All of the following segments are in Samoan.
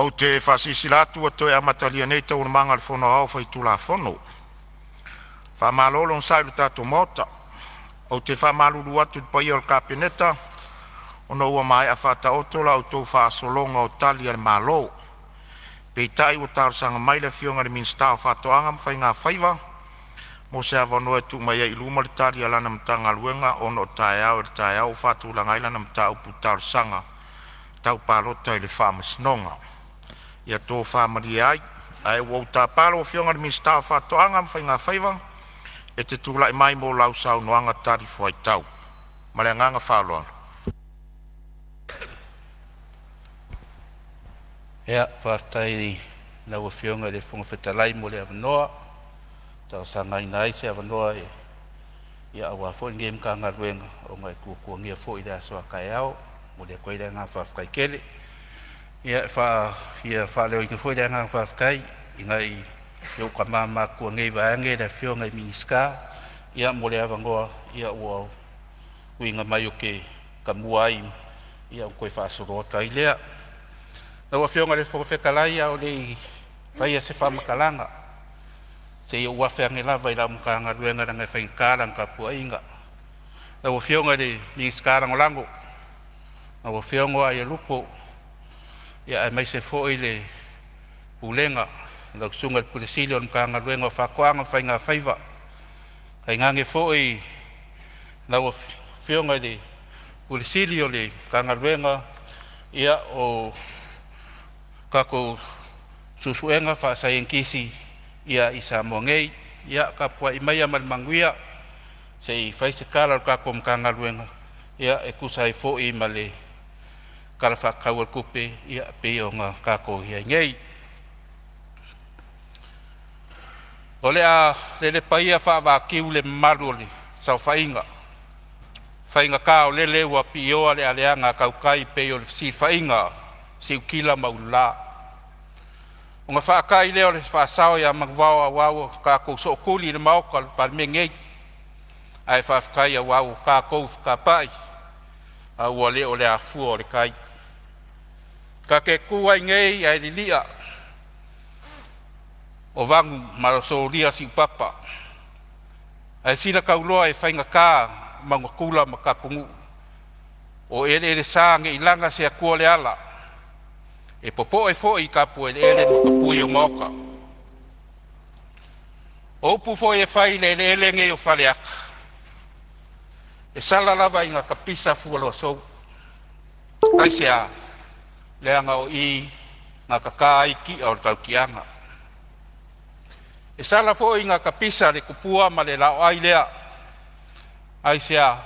Ou te faasilasila atu ua toe amatalia nei Taualumaga a le Fono Aoao Faitulafono. Faamalo le onosai i le tatou Maota. Ou te faamalulu atu i le paia o le Kapeneta ona ua maea faataoto la outou faasologa o Tali a le Malo. Peitai ua talosaga mai le Afioga i le Minisita o Faatoaga ma Faiga Faiva mo se avanoa e tuu mai ai i luma le tali a lana Matagaluega ona o taeao i le taeao ua faatulaga ai lana mataupu talosaga tau palota i le faamasinoga. Ia tofa malie ai. Ae ua ou tapa lau Afioga i le Minisita o Faatoaga ma Faiga Faiva e te tulai mai mo lau saunoaga talifuaitau. Ma le agaga faaaloalo. Faafetai i lau Afioga i le Fofoga Fetalai mo le avanoa e talosagaina ai se avanoa aua foi lenei Matagaluega ona e tuatuagia foi le aso a taeao. E momoli atu ai le agaga faafetai tele. E fia faaleoina foi le agaga faafetai i nai ou tama matutua nei vaeane le afioga i Minisita mo le avanoa ua tuuina mai ou te tamua ai ona toe faasolo atu ai lea. Lau Afioga i le Fofoga Fetalai, a o lei faia se faamatalaga, se i ou afe ane lava i lau Matagaluega leaga e faigata lana tapuaiga. Lau Afioga i le Minisita Lagolago lau Afioga Aiolupo aemaise foi le Pulega i lau Susuga i le Pule Sili o le Matagaluega o Faatoaga ma Faiga Faiva, tainane foi lau Afioga i le Pule Sili o le Matagaluega o tatou Suesuega Faasaienitisi i Samoa nei. Ia tapuai maia ma le manuia se i fai se tala a le tatou Matagaluega e tusa ai foi ma le Tala Faatatau o le Tupe e pei ona tatou i ai nei. O le a lelepa ia faavatiu le mamalu o le saofaiga faigata o lele ua piioa le aleaga tautai pei o le fesilafaiga a siutila maulula ona faatai lea o le faasao ia manuvao, aua ua tatou sootuli i le maota o le Palemene nei. Ae faafetai aua ua tatou fetapai a ua le o le afua o le tai. Ta te tu ai nei ae lilia o vanu solia siupapa, ae sila tauloa e faigata mauga tula ma tapunuu, o eleelesa nei laga se atua o le ala e popoe foi tapueleele ma tapui o maota. O upu foi e fai i le eleele nei o Faleata, e sala lava ina tapisa fualoasou. Aisea? Leaga o i na tata ai tia o le tautiaga. E sala foi ina tapisa le tupua ma le laoai lea. Aisea?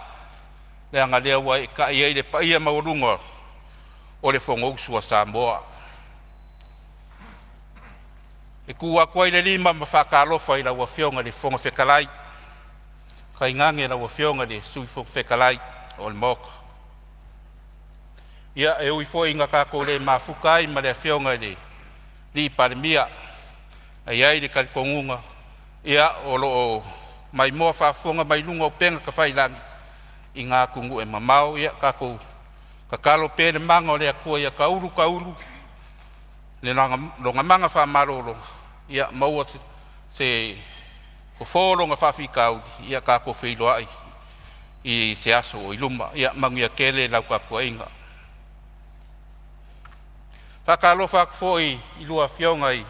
Leaga o lea ua eetai ai le paia maualuga o le Fonousu a Samoa. E tu atu ai le lima ma faatalofa i lau Afioga i le Fofoga Fetalai, tainane lau Afioga i le Sui Fofoga Fetalai o le Maota. Ia, e ui foi ina tatou le mafuta ai ma le Afioga i le Palemia, ae i ai le talitonuga o lo o maimoa faafofoga mai luga o upega tafailagi i na atunuu e mamao. Ia tatou tatalo pea i le mana o le Atua ia taulu taulu le lona mana faamalolo, ia maua se fofo o lona faafitauli, ia tatou feiloai i se aso o i luma. Ia manuia tele lau tapuaiga. E faatalofa atu foi i lua Afioga i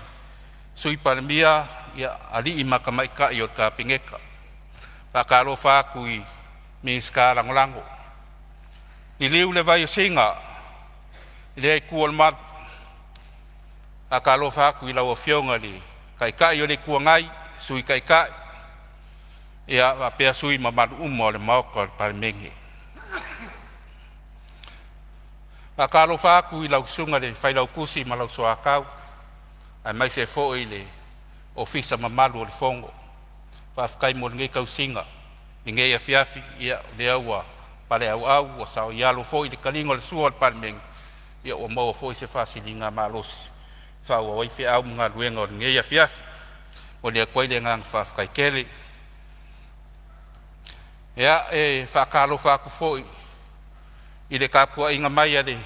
Sui Palemia, alii ma tamaitai o le Kapeneta. E faatalofa atu i Minisita Lagolago. Liliu le vai o Sina i lea itu o le malu, e faatalofa atu i lau Afioga i le Taitai o le Itu Agai, Sui Taitai faapea sui usufono mamalu uma o le Maota o le Palemene. E faatalofa atu i lau susuga i le Failautusi ma lou Soatau, aemaise foi le ofisa mamalu o le Fono. Faafetai mo lenei tausiga i lenei afiafi. Ia o lea ua paleauau ua saoialo foi le taliga o le sua a le Palemene, ua maua foi se faasiligamalosi e faaauau ai feau ma galuega o lenei afiafi. E momoli atu ai le agaga faafetai tele. Ia, e faatalofa atu foi i le tapuaiga mai a le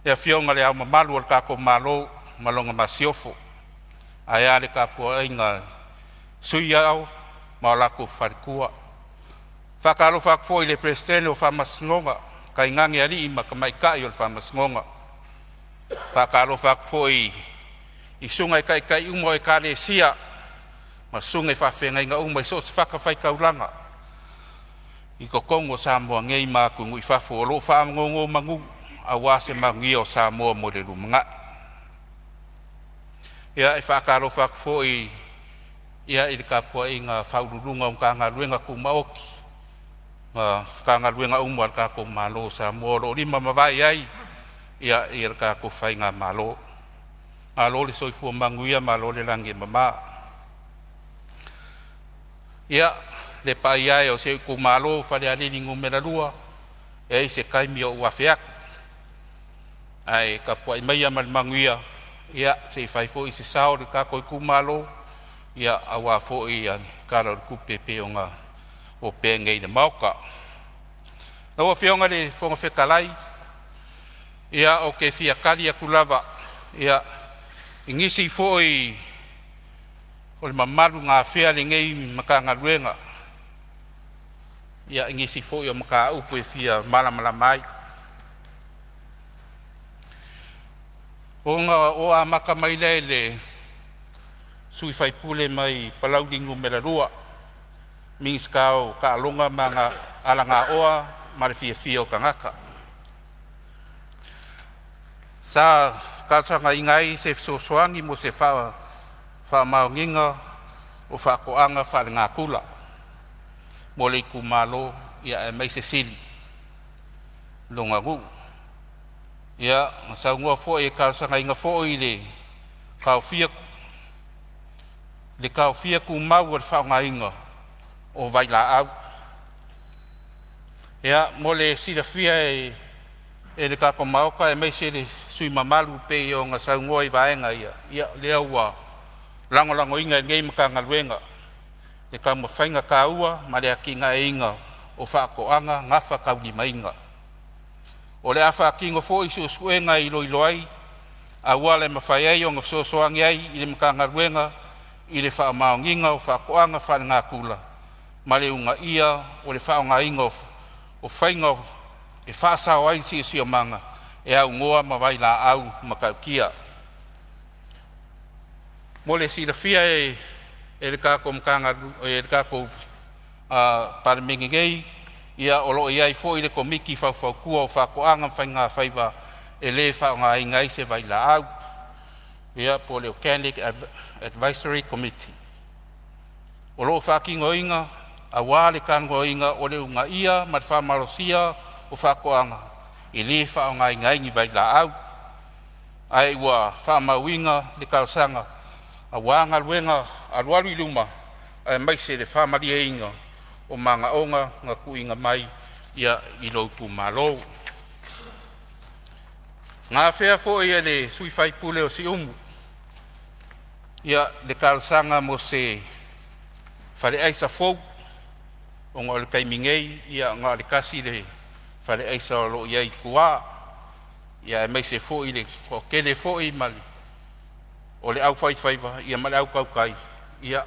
Le Afioga i Le Ao Mamalu o le tatou Malo ma lana Masiofo, ae le tapuaiga a le Sui Ao ma lou faletua. E faatalofa atu foi i le Peresetene o Faamasinoga tainane alii ma tamaitai o le Faamasinoga. E faatalofa atu foi i susuga i taitai uma o Ekalesia ma susuga i faafeagaiga uma i so o se fatafaitaulaga i totonu o Samoa nei ma atunuu i fafo o lo o faanonomanu aua se manuia o Samoa mo le lumanai. Ia, e faatalofa atu foi i le tapuaiga a Ofisa Sili o Pulega o Matagaluega Tumaoti ma Matagaluega uma a le tatou Malo o Samoa o lo o lima ma vae i ai le tatou faigamalo. Malo le soifua manuia malo le lagi e mama. Ia le paia e o si ou itumalo Falealili 2, e i ai se taimi ou afe atu, ae tapuai maia ma le manuia se i fai foi se sao o le tatou itumalo aua foi le Tala o le Tupe e pei ona opea nei i le Maota. Lau Afioga i le Fofoga Fetalai, ia ou te fia tali atu lava i nisi foi o le mamalu na afea lenei Matagaluega i nisi foi o mataupu e fia malamalama ai. Ona ou amata mai lea i le sui usufono mai Palauli 2, Minisita o Taaloga ma Alagaoa ma le Fiafia o Tagata. Sa talosagaina ai se fesoasoani mo se faamaoniga o faatoaga faalenatura mo le itumalo aemaise Sili lona nuu. Ia na saunoa foi e talosagaina foi le taofia tumau o le faaaogaina o vailaau. Ia mo le silafia e le tatou Maota aemaise le sui usufono mamalu e pei ona saunoa i vaega ia, ia o lea ua lagolagoina e lenei Matagaluega le taumafaiga taua ma le atinaeina o faatoaga gafataulimaina. O le a faatino foi suesuega e iloilo ai auala e mafai ai ona fesoasoani ai le Matagaluega i le faamaoniga o faatoaga faalenatura ma le uunaia o le faaaogaina o faiga e faasao ai le siosiomaga e aunoa ma vailaau matautia. Mo le silafia e le tatou Palemene nei, ia o lo o i ai foi le Komiti Faufautua o Faatoaga ma Faigafaiva e le faaaogaina ai se vailaau, ia po o le Organic Advisory Committee. O lo o faatinoina aua le talanoaina o le uunaia ma le faamalosia o faatoaga e le faaaogaina ai ni vailaau, ae ua faamauina le talosaga aua galuega alualu i luma aemaise le faamalieina o manaoga na tuuina mai i lou itumalo. Na afea foi e le sui faipule o Siumu le talosaga mo se faleaisa fou ona o le taimi nei na o le tasi le faleaisa o lo o i ai i tua, aemaise foi le toatele foi o le aufaifaiva ma le au tautai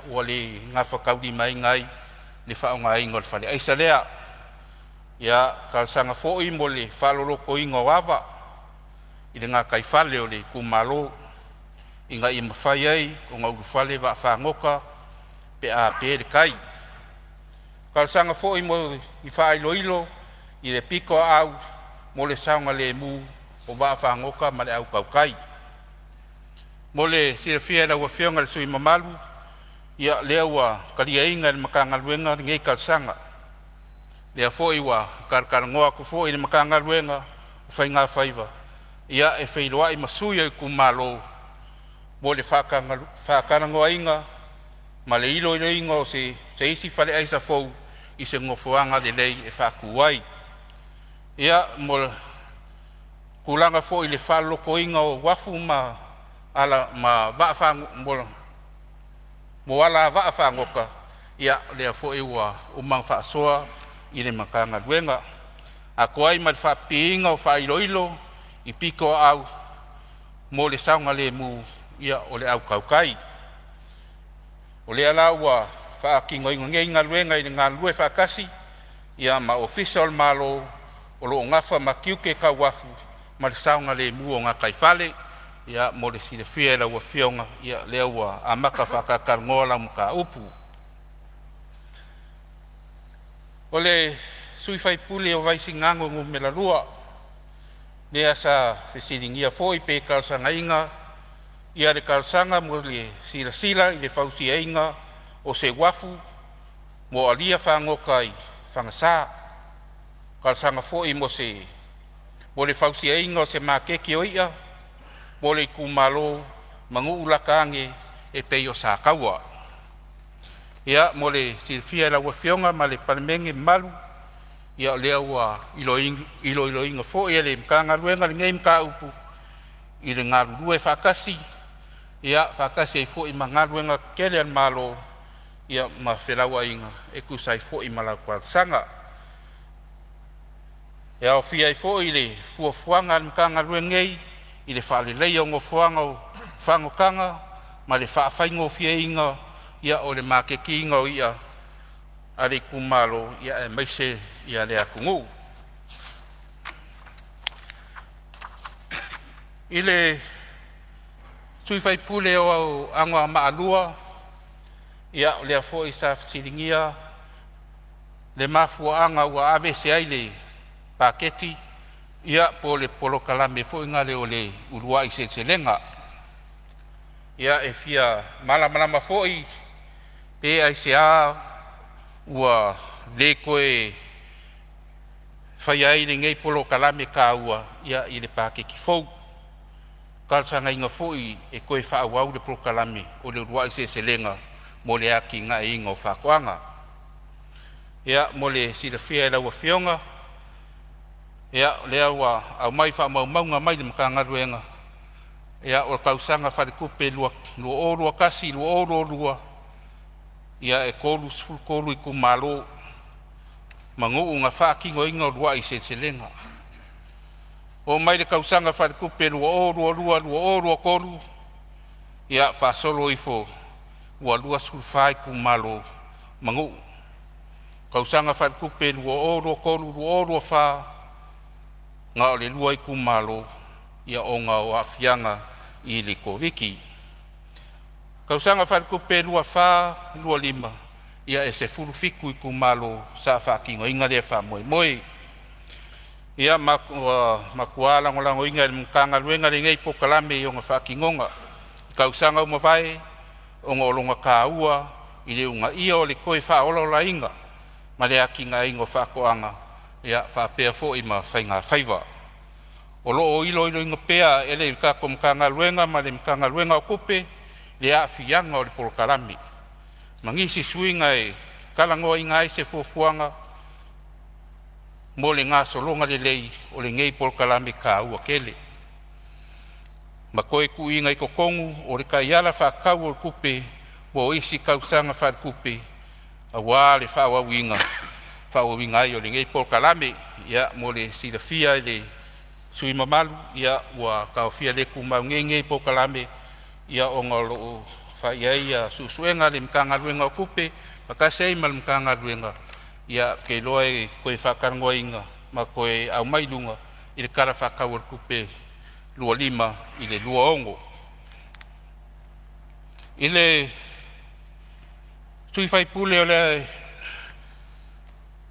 ua le gafataulimaina ai le faaaogaina o le faleaisa lea. Ia talosaga foi mo le faalolotoina o ava i le gataifale o le itumalo ina ia mafai ai ona ulufale vaafagota pe a pe le tai. Talosaga foi mo ni faailoilo i le pitoaau mo le saogalemu o vaafagota ma le au tautai. Mo le silafia e lau Afioga i le sui usufono mamalu, ia o lea ua taliaina e le Matagaluega lenei talosaga. O lea foi ua talatalanoa atu foi i le Matagaluega o Faigafaiva e feiloai ma sui o itumalo mo le faatalanoaina ma le iloiloina o se isi faleaisa fou i se nofoaga lelei e faatu ai. Ia, mo le tulaga foi i le faalolotoina o uafu ma mo alavaa fagota, ia o lea foi ua uma ona faasoa i le Matagaluega atoa ai ma le faapipiina o faailoilo. i pitoaau mo le saogalemu ia o le au tautai. O lea la ua faatinoina nei galuega i le galulue faatasi ia ma Ofisa o le Malo o loo nafa ma tiute tau uafu ma le saogalemu o gataifale. Ia mo le silafia e lau Afioga, ia lea ua amata faatalatalanoa lau mataupu. O le sui faipule o Vaisigano Nu.2 lea sa fesiligia foi pe talosagaina ia le talosaga mo le silasila i le fausiaina o se uafu mo alia fagota i Fagasa. Talosaga foi mo se mo le fausiaina o se Maketi o I'a mo le Itumalo ma Nuu lata ane e pei o Sataua. Ia mo le silafia e lau Afioga ma le Palemene mamalu, ia o lea ua iloiloina foi e le Matagaluega lenei mataupu i le galulue faatasi ia faatasi ai foi ma galuega tetele a le Malo ia ma felauaiga e tusa ai foi ma lau talosaga. E aofia ai foi le fuafuaga a le Matagaluega nei i le faaleleia o nofoaga o fagota ma le faafaigofieina ia o le maketiina o i'a a le Itumalo ia aemaise ia le atunuu. I le sui faipule o Anoamaa 2, ia o lea foi sa fesiligia le mafuaaga ua aveese ai le Paketi ia po o le Polokalme foi lea o le Uluai Seleselega. Ia e fia malamalama foi pe aisea ua le toe faia ai lenei polokalame taua ia i le Paketi fou. Talosagaina foi e toe faaauau le polokalame o le Uluai Seleselega mo le atinaeina o faatoaga. Ia mo le silafia e lau Afioga, ia o lea ua aumai faamaumauga mai le Matagaluega, ia o le tausaga faaletupe 2021/2022, ia e 33 itumalo ma nuu na faatinoina uluai seleselega. Oo mai le tausaga faaletupe 2022/2023, ia faasolo ifo ua 24 itumalo ma nuu. Tausaga faaletupe 2023/2024 na o le 2 itumalo ia ona o aafiaga i le Koviti. Tausaga faaletupe 2024/2025 ia e 17 itumalo sa faatinoina lea faamoemoe. Ia ma ua matua lagolagoina e le Matagaluega lenei polokalame i ona faatinoga i tausaga ua mavae, ona o lona taua i le uunaia o le toe faaolaolaina ma le atinaeina o faatoaga ia faapea foi ma faigafaiva. O lo o iloiloina pea e le tatou Matagaluega ma le Matagaluega o Tupe le aafiaga o le polokalame ma nisi suiga e talanoaina ai se fuafuaga mo le gasologa lelei o lenei polokalame taua tele, ma toe tuuina i totonu o le Taiala Faatatau o Tupe mo isi tausaga faaletupe aua le faaauauina ai o lenei polokalame. Ia mo le silafia e le sui usufono mamalu, ia ua taofia le tumau nei nei polokalame ia ona o lo o fai i ai ia suesuega a le Matagaluega o Tupe faatasi ai ma le Matagaluega. Ia ou te iloa e toe faatalanoaina ma toe aumai i luga i le Tala Faatatau o le Tupe 2025/2026. I le sui faipule o le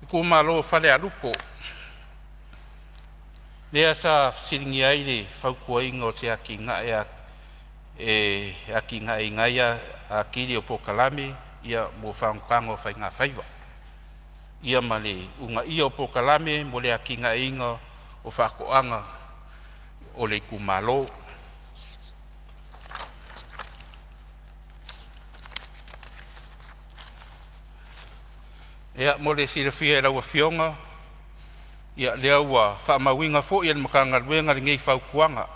itumalo o Falealupo lea sa fesiligia ai le fautuaina o se atinae e atinaeina ai atili o polokalame ia mo fagotaga o faigafaiva, ia ma le uunaia o polokalame mo le atinaeina o faatoaga o le itumalo. Ia mo le silafia e lau Afioga, ia lea ua faamauina foi e le Matagaluega lenei fautuaga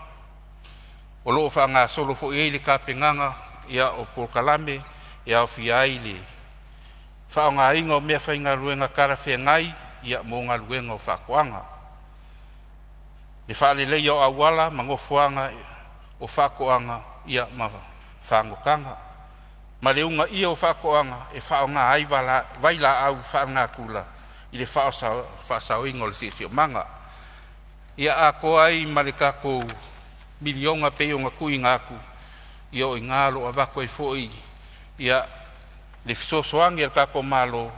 o loo faagasolo foi ai le tapenaga ia o polokalame e aofia ai le faaaogaina o meafaigaluega talafeagai ia mo galuega o faatoaga. Le faaleleia o auala ma nofoaga o faatoaga ia ma fagotaga, ma le uunaia o faatoaga e faaaoga ai vailaau faalenatura i le faasaoina o le siosiomaga. Ia atoa ai ma le tatou miliona e pei ona tuuina atu, ia o iina o loo avatu ai foi ia le fesoasoani a le tatou Malo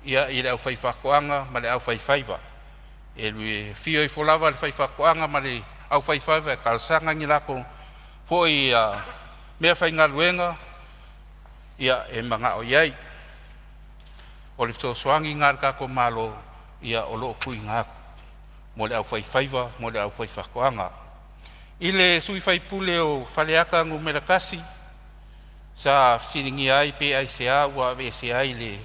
ia i le aufaifaatoaga ma le aufaifaiva. E afio ifo lava le faifaatoaga ma le aufaifaiva e talosaga ni latou foi meafaigaluega ia e manao iai. O le fesoasoani lena a le tatou Malo ia o loo tuuina atu mo le aufaifaiva ma le aufaifaatoaga. I le sui usufono o Faleata 1 sa fesiligia ai pe aisea ua aveesea ai le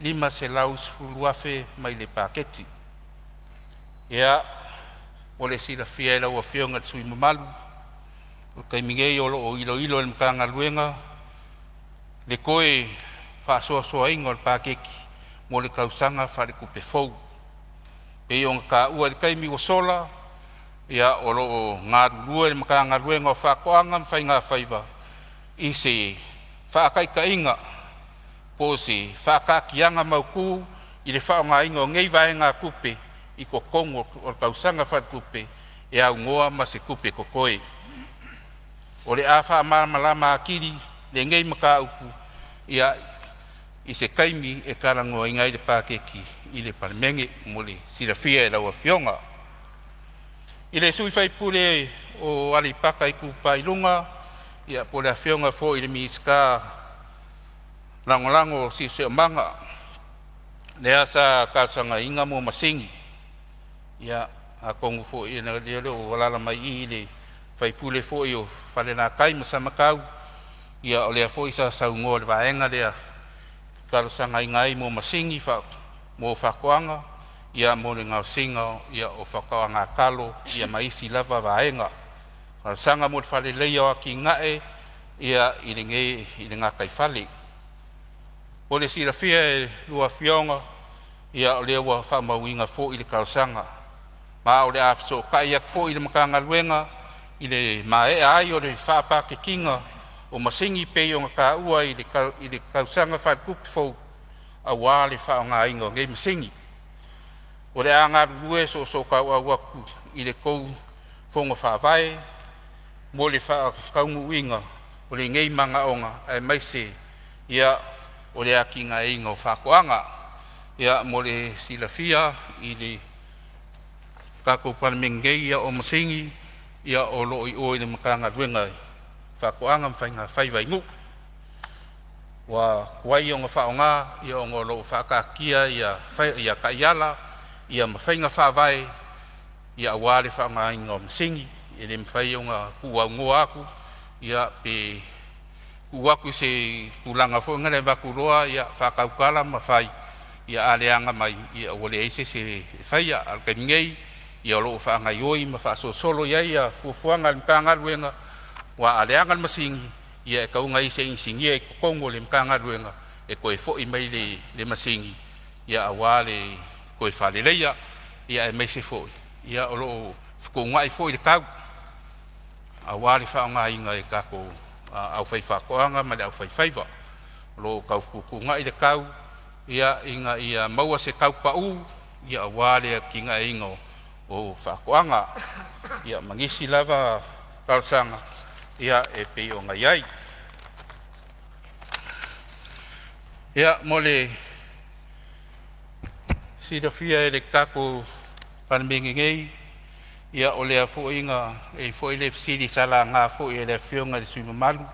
$510,000 mai le Paketi. Ia mo le silafia e lau Afioga i le sui usufono mamalu, o le taimi nei o loo iloilo e le Matagaluega le toe faasoasoaina o le Paketi mo le tausaga faaletupe fou. E Pei ona taua i le taimi ua sola, ia o loo galulue le Matagaluega o Faatoaga ma Faigafaiva i se faataitaiga po o se faataatiaga mautu i le faaaogaina o nei vaegatupe i totonu o le tausaga faaletupe e aunoa ma se tupe totoe. O le a faamalamalama atili lenei mataupu ia i se taimi e talanoaina ai le Paketi i le Palemene mo le silafia e lau Afioga. I le sui usufono o Aleipata Itupa i Luga, ia po o le Afioga foi i le Minisita Lagolago o Siosiomaga, lea sa talosagaina mo masini. Ia atonu foi o lea e le o alaala mai i i le sui usufono foi o Falelatai ma Samatau, ia o lea foi sa saunoa i le vaega lea e talosagaina ai mo masini mo faatoaga ia mo le gaosiga o faatoaga talo ia ma isi lava vaega. Talosaga mo le faaleleia o atinae ia i le gataifale. Mo le silafia e a oulua Afioga, ia o lea ua faamauina foi le talosaga ma o le a fesootai atu foi i le Matagaluega i le maea ai o le faapakekiina o masini e pei ona taua i le tausaga faaletupe fou aua le faaaogaina o nei masini. O le a galulue soosootauau atu i le tou Fono Faavae mo le faataunuuina o lenei manaoga aemaise ia o le atinaeina o faatoaga. Ia mo le silafia i le tatou Palemene nei, ia o masini ia o loo i o i le Matagaluega o Faatoaga ma Faigafaiva i Nuu. Ua tuai ona faaaoga ona o lo o faataatia ia taiala ma faiga faavae ia aua le faaaogaina o masini. E le mafai ona tuuaunoa atu ia pe tuu atu i se tulaga foi lea e avatu loa faatautala ma fai, ia a leaga mai ia ua leai se isi e faia. Ae o le taimi nei ia o loo faagaioi ma faasolosolo iai ia fuafuaga a le Matagaluega, aua a leaga le masini ia e tatau ona iai se inisinia i totonu o le Matagaluega e toe foi mai le masini ia aua le toe faaleleia. Ia aemaise foi ia o loo fetuunai foi le tau aua le faaaogaina e tatou aufaifaatoaga ma le aufaifaiva. O lo o tau fetuutuunai le tau ina ia maua se tau pa'u aua le atinaeina o faatoaga ia ma nisi lava talosaga ia e pei ona iai. Ia mo le silafia e le tatou Palemene nei, ia o lea foi na i ai foi le fesili sa laga foi e le Afioga i le sui usufono mamalu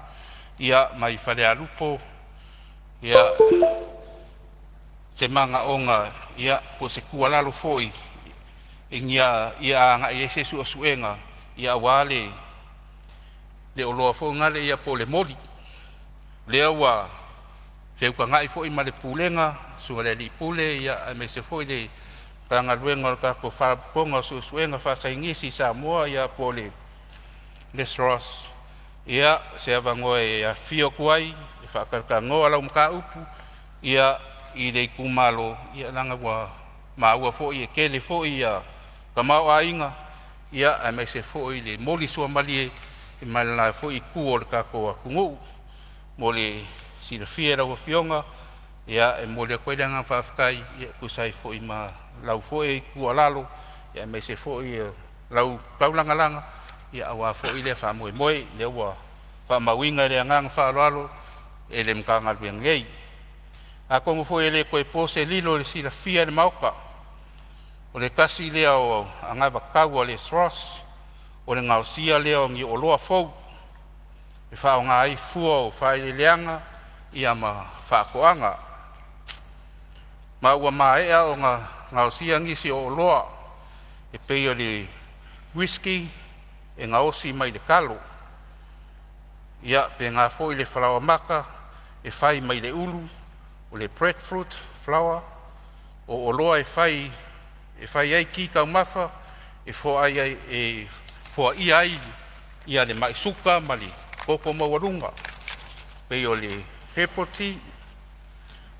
mai Falealupo ia se manaoga ia po o se tuualalo foi ia agai iai se suesuega aua le oloa foi lea po o le moli. Lea ua feutagai foi ma le Pulega, susuga i le alii Pule aemaise foi le Matagaluega o le tatou Faalapotopotoga o Suesuega Faasaienisi a Samoa ia po o le LSROS se avanoa e afifio atu ai e faatalatalanoa lau mataupu ia i le itumalo, leaga ua maua foi e tele foi ia tamaoaiga. Ia aemaise foi le moli suamalie mai le la foi itu o le tatou atunuu. Mo le silafia e lau Afioga, ia e momoli atu ai le agaga faafetai e tusa ai foi ma lau foi tuualalo aemaise foi o lau taulagalaga aua foi lea faamoemoe, lea ua faamauina i le agaga faaaloalo e le Matagaluega nei. Atonu foi e le toe po se lilo i le silafia e le Maota, o le tasi lea o anavatau a le SROS o le gaosia lea o ni oloa fou e faaaoga ai fua o faaeleeleaga ia ma faatoaga. Ma ua maea ona gaosia nisi o oloa e pei o le uisiki e gaosi mai le talo, ia pena foi le falaoa mata e fai mai le ulu, o le breadfruit flour, o oloa e fai ai ki taumafa e foaia ai le mai suka ma le toto maualuga, pei o le herbal tea,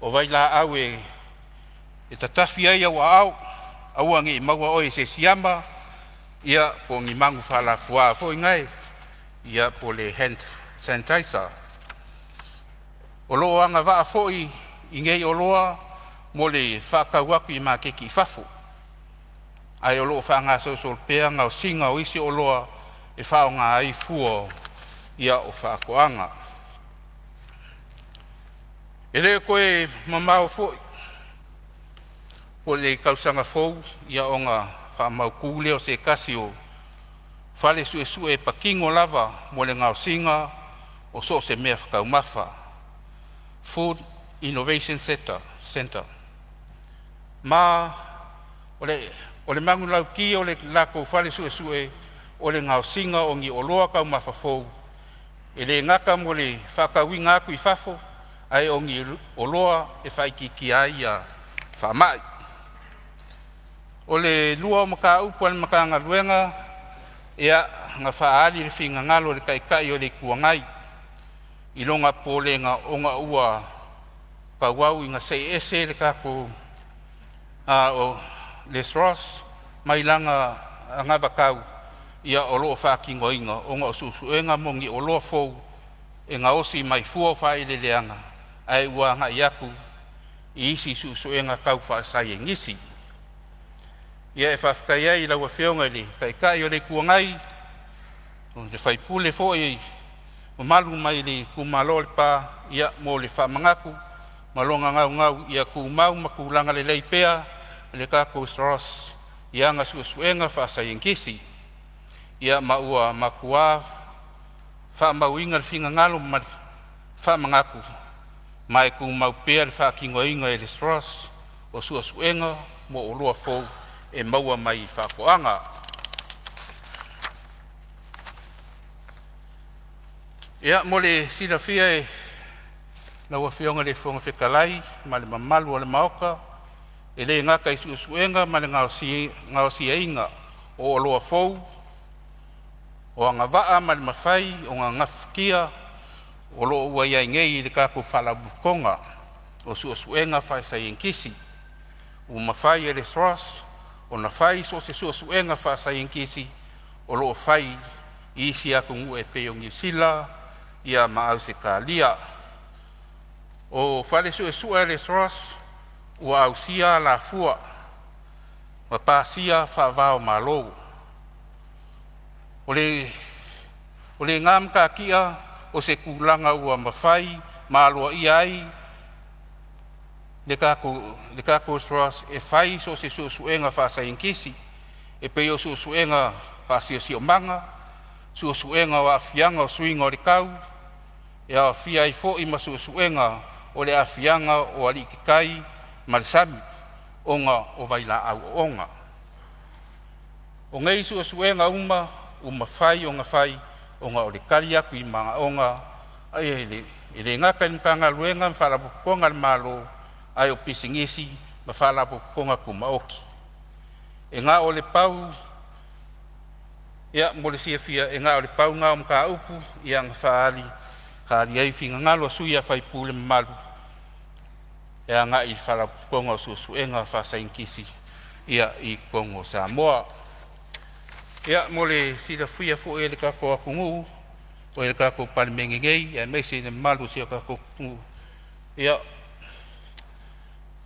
o vailaau e tatafi ai au aao aua nei maua oe i se siama ia poo ni manu faalafua foi gae ia poo le hand sanitizer. O loo agavaa foi i nei oloa mo le faatau atu i maketi i fafo, ae o loo faagasolosolo pea gaosiga o isi oloa e faaaoga ai fua o faatoaga. E le o toe mamao foi po o le tausaga fou ona faamautu lea o se tasi o Fale Suesue patino lava mo le gaosiga o so o se mea taumafa, Food Innovation Centre. Ma o le manulauti o le latou fale suesue o le gaosiga o ni oloa taumafa fou e le gata mo le faatauina atu i fafo, ae o ni oloa e faaitiitia ai ia faamai. O le lua o mataupu a le Matagaluega na faaali le finagalo o le Taitai o le Itu Agai i lona popolega ona ua tauau ina see ese le tatou le SROS mai lana anavatau o loo faatinoina ona o suesuega mo ni oloa fou e gaosi mai fua o faaeleeleaga ae ua agai atu i isi suesuega tau faasaienisi. Ia e faafetai ai i lau Afioga i le Taitai o le Itu Agai, o le sui usufono foi mamalu mai le itumalo o Lepa mo le faamanatu ma lona naunau ia tumau ma tulaga lelei pea le tatou SROS i ana suesuega faasaienitisi. Ma ua matua faamauina le finagalo ma le faamanatu ma e tumau pea le faatinoina e le SROS o suesuega mo oloa fou e maua mai faatoaga. Ia mo le silafia e lau Afioga i le Fofoga Fetalai ma le mamalu o le Maota, e le gata i suesuega ma le gaosiaina o oloa fou o agavaa ma le mafai ona gafatia o loo ua i ai nei i le tatou Faalapotopotoga o Suesuega Faasaienitisi ua mafai e le SROS ona fai so o se suesuega faasaienitisi o loo fai i isi atunuu e pei o Niu Sila ma Ausetalia. O fale suesue a le SROS ua ausia alafua ma pasia faava-o-Malo. O lena matatia o se tulaga ua mafai ma aloaia ai le tatou SROS e fai so o se suesuega faasaienitisi e pei o suesuega faasiosiomga, suesuega o aafiaga o suiga o le tau, e aofia ai foi ma suesuega o le aafiaga o alii tetai ma le sami ona o vailaau oona. O nei suesuega uma ua mafai ona fai ona o le tali atu i manaoga e le gata i Matagaluega ma Faalapotopotoga a le Malo ae o pisinisi ma Faalapotopotoga Tumaoti. E na o le pau Mo le silafia e na o le pau na o mataupu na faaali ai finagalo o sui usufono mamalu e agai i le Faalapotopotoga o Suesuega Faasaienitisi i totonu o Samoa. Ia, mo le silafia foi e le tatou atunuu o le tatou Palemene nei aemaise le mamalu o si o tatou atunuu, ia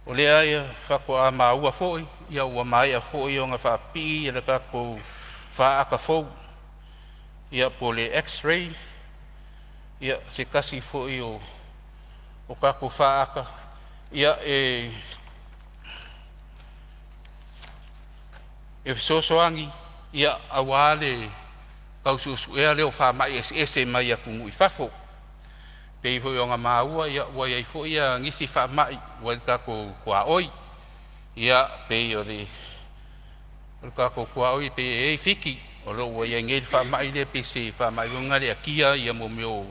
o lea faatoa maua foi ua maea foi ona faapipii le tatou faata fou po o le X-ray, ia se tasi foi o tatou faata e fesoasoani aua le tau suesuea lea o faamai eseese mai atunuu i fafo. E pei foi ona maua ua i ai foi nisi faamai ua i le tatou tuaoi, ia pei o le tatou tuaoi e pei e i ai Fiti o lo o ua i ai nei le faamai lea pei se faamai foi lea e atia mea o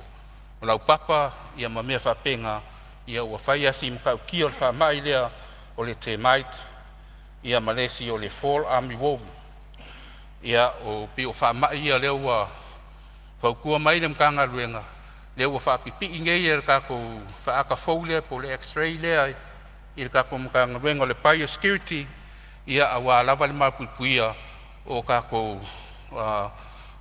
laupapa ma mea faapena. Ua fai lava si matautia o le faamai lea o le termite ma le isi o le fall army worm. E pei o faamai ia lea ua fautua mai le Matagaluega lea ua faapipii nei e le tatou faata fou lea po o le X-ray lea i le tatou Matagaluega o le Biosecurity aua lava le malupuipuia o tatou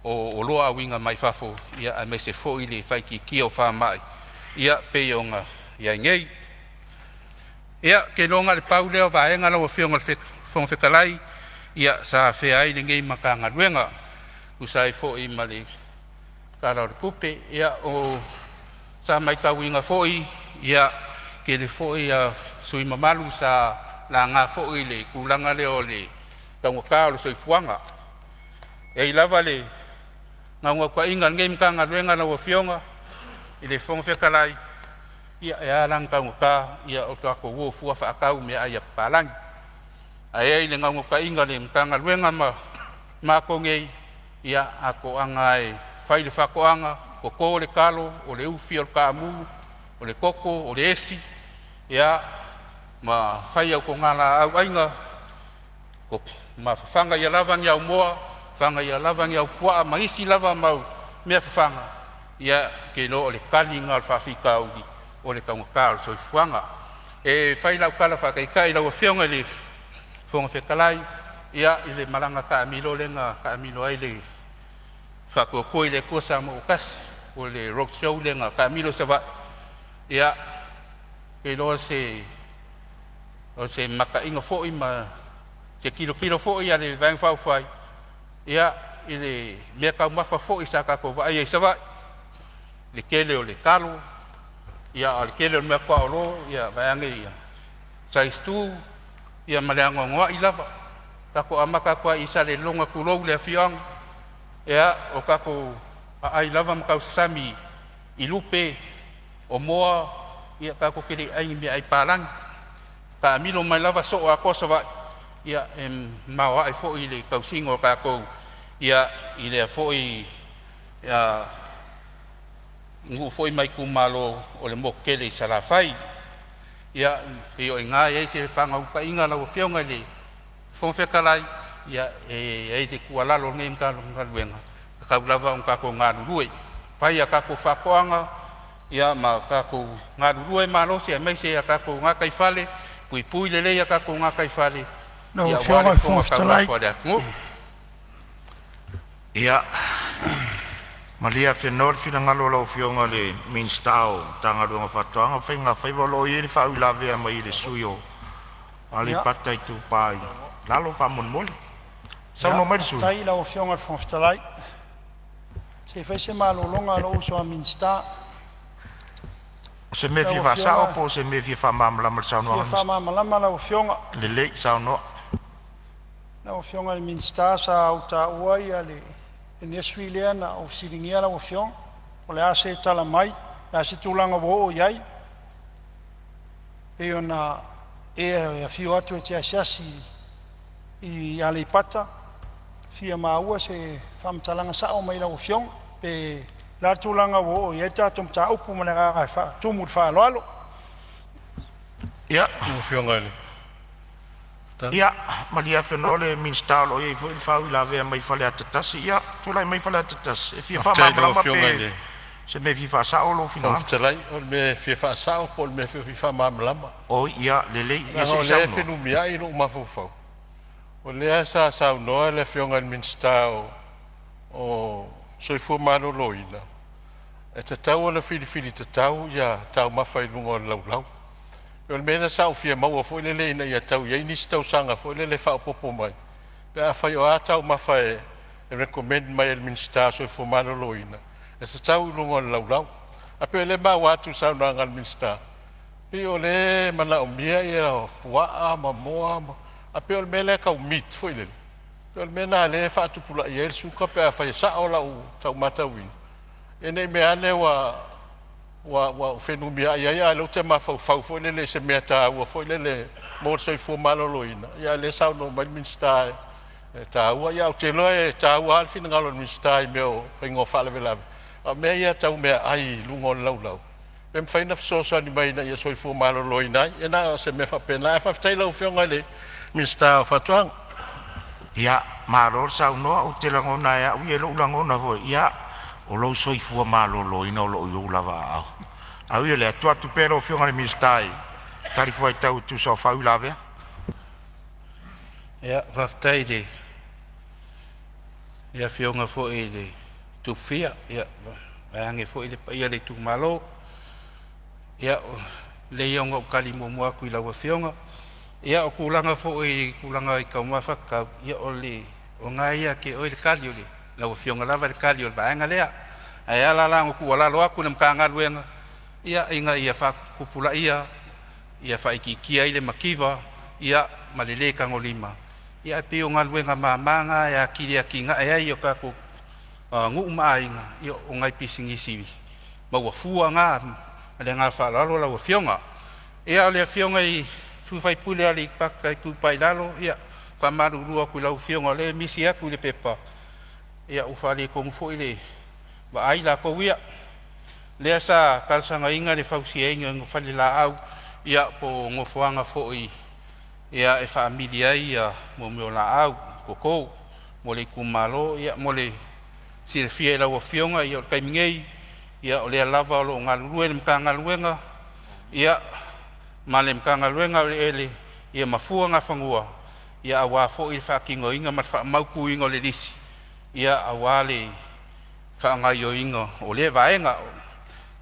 oloa auina mai fafo, aemaise foi le faaitiitia o faamai e pei ona i ai nei. Ia, ou te iloa na o le pau lea o vaega lau Afioga i le Fofoga Fetalai sa afea ai lenei Matagaluega e tusa ai foi ma le Tala o le Tupe. Sa matauina foi e tele foi sui usufono mamalu sa laga foi le tulaga lea o le taugata o le soifuaga. E i ai lava le naunautaiga o lenei Matagaluega lau Afioga i le Fofoga Fetalai, ia e ala la ona taugata o tatou o fua faatau meaai a papalagi. Ae i ai le naunautaiga o le Matagaluega ma matou nei, ia a toaga e fai le faatoaga, toto le talo, o le ufi, o le taamu, o le koko, o le esi, ia ma fai au togalaau aina ma fafaga ia lava ni au moa, fafaga ia lava ni au puaa ma isi lava mau mea fafaga. Ia ou te iloa o le tali lena o le faafitauli o le taugata o le soifuaga. E fai lau tala faataitai lau Afioga i le Fofoga Fetalai i le malaga taamilo lea na taamilo ai le Faatuatua i le Atua Samoa ua Tasi po o le Road Show lea na taamilo ai Savaii. Ou te iloa o se mataiga foi ma se tilotilo foi a le Vaega Faaupufai i le meataumafa foi sa tatou vaaia i Savaii, le tele o le talo, a o le tele o le meatuaolo vaeane ia size 2 ma le anoanoai lava. Tatou amata atu lava i Salelologa tulou le afioaga, o tatou aai lava ma tausasami i lupe o moa, ia tatou te le i ai ni meaai palagi. Taamilo mai lava soo atoa Savaii, ia e maoae foi le tausiga o tatou i lea foi nuu foi ma itumalo o le motu tele i Salafai. Ia pei o i ina e i ai se faanaunautaiga lau Afioga i le Fofoga Fetalai, ia e i ai le tuualalo a lenei Matagaluega, e tatau lava ona tatou galulue, fai a tatou faatoaga ma tatou galulue malosi aemaise a tatou gataifale, puipui lelei a tatou gataifale Lau aua Afioga le i le Fofoga fofoga Fetalai, taumafa o le atunuu. Ia malie afenoa le finagalo o lau Afioga i le Minisita o Faatoaga ma Faiga Faiva, o lo o i ai le faauilavea mai le sui usufono mo Aleipata Itupa i Lalo. Faamolemole, saunoa mai le sui faafetai i lau Afioga i le Fofoga Fetalai. Se i fai se malologa a lou uso a Minisita. O se mea e Lau fia faasao Afioga po o se mea e fia faamalamalama i le e saunoaga fia a le Minisita? faamalamalama lau Afioga. Lelei saunoa. Lau Afioga i le Minisita, sa ou taua le industry lea na ou fesiligia lau Afioga, po o le a se tala mai, o le a se tulaga ua oo i ai. E pei ona e afio atu e te asiasi i Aleipata, e fia maua se faamatalaga sao mai lau Afioga, pe o le a le tulaga ua oo i ai le tatou mataupu. Ma le agaga faatumu i le faaaloalo. Ia, Lau Afioga i le ia malie Afenoa le Minisita o lo o i ai foi le faauilavea mai Faleata 1. Ia, tulai mai Faleata 1 e fia Faafetai i lau faamalamalama Afioga i pe le o se mea e fia faasao lou Fofoga finagalo. Fetalai, o le mea e fia faasao po o le mea foi e fia faamalamalama. Oi, ia lelei, ia Leaga se o i lea e saunoa. fenumiai lou mafaufau O lea sa saunoa le Afioga i le Minisita o Soifua Maloloina, e tatau ona filifili tatau ia taumafa i luga o le laulau. O le mea lea sa ou fia maua foi lele ina ia tau i ai nisi tausaga foi lele faaopoopo mai pe afai o a taumafa e recommend mai e le Minisita o le Soifua Maloloina e tatau i luga o le laulau. Ae pei o lea e maua atu i le saunoaga a le Minisita, pei o lea e manaomia puaa ma moa ma… Ae pei o le mea lea tau meat foi lele, pei o le mea lena lea e faatupulaia ai le suka pe afai e sao lau tau matauina, ina ne i meaane ua fenumiai ai a o lea ou te mafaufau foi lele i se mea taua foi lele mo le soifua maloloina, a o lea e saunoa mai le Minisita e taua. Ae ou te iloa e taua lava le finagalo o le Minisita i mea o faiga o faalavelave, a o mea ia tau meaai i luga o le laulau, pe mafai ona fesoasoani mai ina ia soifua maloloina ai. Ia na o se mea faapena, ae faafetai i lau Afioga i le Minisita o Faatoaga. Ia, malo le saunoa. Ou te lagona lava e au ia i lou lagona foi, ia, o lou soifua maloloina o lo o i ou lava aao. Ae ui i lea, tuu atu pea i lau Afioga i le Minisita e talifuaitau e tusa o faauilavea. Ia, faafetai i le Afioga foi i le Tupufia, ia vaeane foi le paia o le itumalo. Ia, e lelei ia ona ou tali muamua atu i lau Afioga. Ia, o tulaga foi i tulaga i taumafa tatau, ia o lena e ia te oe le tali, o lau Afioga lava e le tali o le vaega lea. Ae ala la ona tuualalo atu i le Matagaluega, ia ina ia faatupulaia, ia faaitiitia ai le mativa ia ma le le tagolima. Ia ae pei o galuega mama na e atili atinae ai o tatou nuu ma aiga, ia o nai pisinisi maua fua na. Ma le agaga faaaloalo lau Afioga. Ia o le Afioga i le sui usufono mo Aleipata Itupa i Lalo, ia, e faamalulu atu i lau Afioga o lea e misi atu i le pepa, ia ua faaletonu foi le vaai latou ia, lea sa talosagaina le fausiaina o falelaau ia po o nofoaga foi e faamili ai mo mea o laau toto mo le itumalo. Ia mo le silafia e lau Afioga, ia o le taimi nei o lea lava o lo o galulue le Matagaluega ma le Matagaluega o Eleele ma Fuagafanua aua foi le faatinoina ma le faamautuina o le lisi aua le faagaoioiga o lea vaega.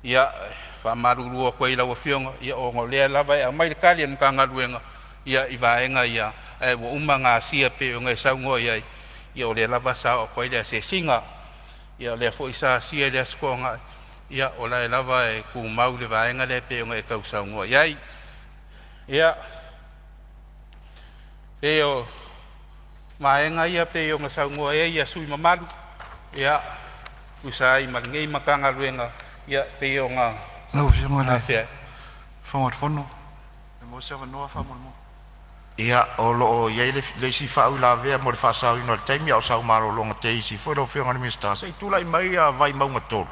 Ia, e faamalulu atu ai i lau Afioga ona o lea lava e aumai le tali a le Matagaluega i vaega ia, ae ua uma ona asia e pei ona e saunoa i ai. Ia o lea lava sa oo atu ai le asiasiga. Ia o lea foi sa asia i le Aso Toonai, ia o la e lava e tumau le vaega lea e pei ona e tau saunoa i ai. Ia, e pei o vaega ia pei ona saunoa i ai sui usufono mamalu e tusa ai ma lenei Matagaluega e pei ona Lau Afioga i le afea. Fofoga o le Fono, pe maua se avanoa faamolemole. Ia, o lo o i ai le isi faauilavea mo le faasaoina o le taimi, a o sau malologa teisi foi lau Afioga i le Minisita. Se i tulai mai le sui usufono mo Vaimauga 3.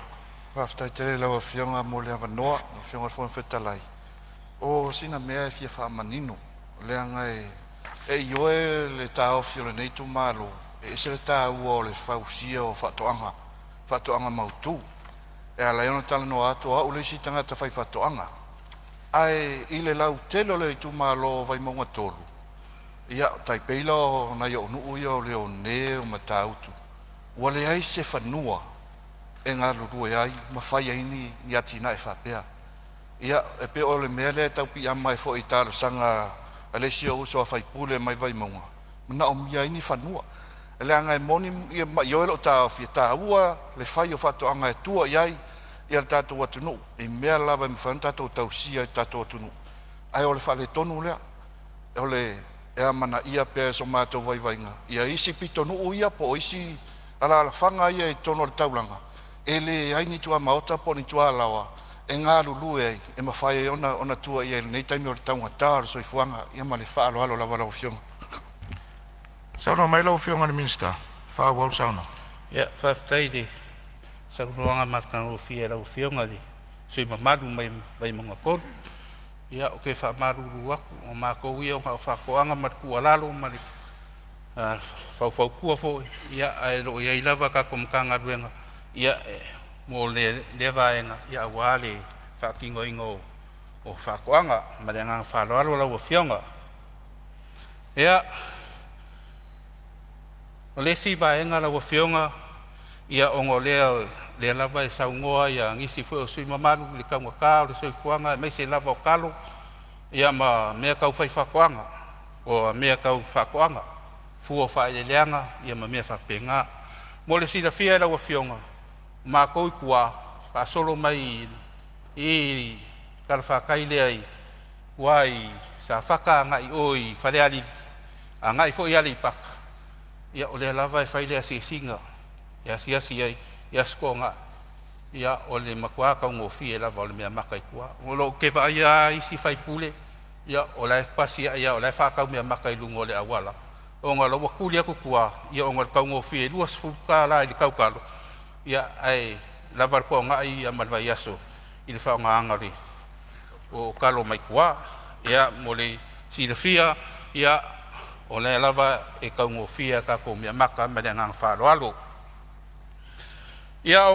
Faafetai tele i lau Afioga mo le avanoa lau Afioga i le Fofoga Fetalai. O sina mea e fia faamanino leaga e ioe le taofi o lenei itumalo, e ese le taua o le fausia o faatoaga, faatoaga mautu. E ala ai ona talanoa atu o au le isi tagata faifaatoaga. Ae i le lautele o le itumalo o Vaimauga 3, ia e tai pei la o nai ou nuu ia o Leone o Matautu, ua leai se fanua e galulue ai ma fai ai ni atinae faapea. Ia e pei o le mea lea e tau piiama ai foi i talosaga a le isi ou uso a sui usufono mai Vaimauga, e manaomia ai ni fanua. Leaga e moni ma ioe lou taofi e taua le fai o faatoaga e tua i ai le tatou atunuu i mea lava e mafai ona tatou tausia e le tatou atunuu, ae o le faaletonu lea. O le amanaia pea i so matou vaivaiga ia isi pitonuu ia po o isi alaalafaga ia i totonu o le taulaga e leai ni tuamaota po o ni tualaoa e galulue ai e mafai ai ona tua i ai i lenei taimi o le taugata o le soifuaga. Ia ma le faaaloalo lava lau Afioga. Saunoa mai lau Afioga i le Minisita e faaauau le saunoaga. Ia, faafetai i le saunoaga matagofie a lau Afioga i le sui usufono mamalu mai Vaimauga 3. Ia, ou te faamalulu atu, o matou ia na o faatoaga ma le tuualalo ma le faufautua foi, ae o lo o i ai lava tatou Matagaluega mo lea vaega aua le faatinoina o faatoaga. Ma le agaga faaaloalo lau Afioga. Ia, O le isi vaega lau Afioga, ia ona o lea lava e saunoa ia nisi foi o sui usufono mamalu i le taugata o le soifuaga aemaise lava o talo ia ma mea tau faifaatoaga, o mea tau faatoaga, fua o faaeleeleaga ia ma mea faapena. Mo le silafia e lau Afioga, o matou i tua faasolo mai i i talafatai lea i tua i Safata agai i o i Falealili, agai foi i Aleipata, ia o lea lava e fai le asiasiga e asiasi ai i Aso Toonai, ia o le matua taugofie lava o le meamata i tua. Ou te vaaia lava isi sui usufono ia o la e pasi a'e lava o la e faatau meamata i luga o le auala ona o la ua tuli atu tua ona o le taugofie e $20 i le tau talo, ia ae lava le toonai ma le vaiaso i le faaaogaina o talo mai tua. Ia mo le silafia ia o lea lava e taugofie a tatou meamata ma le agaga faaaloalo. Ia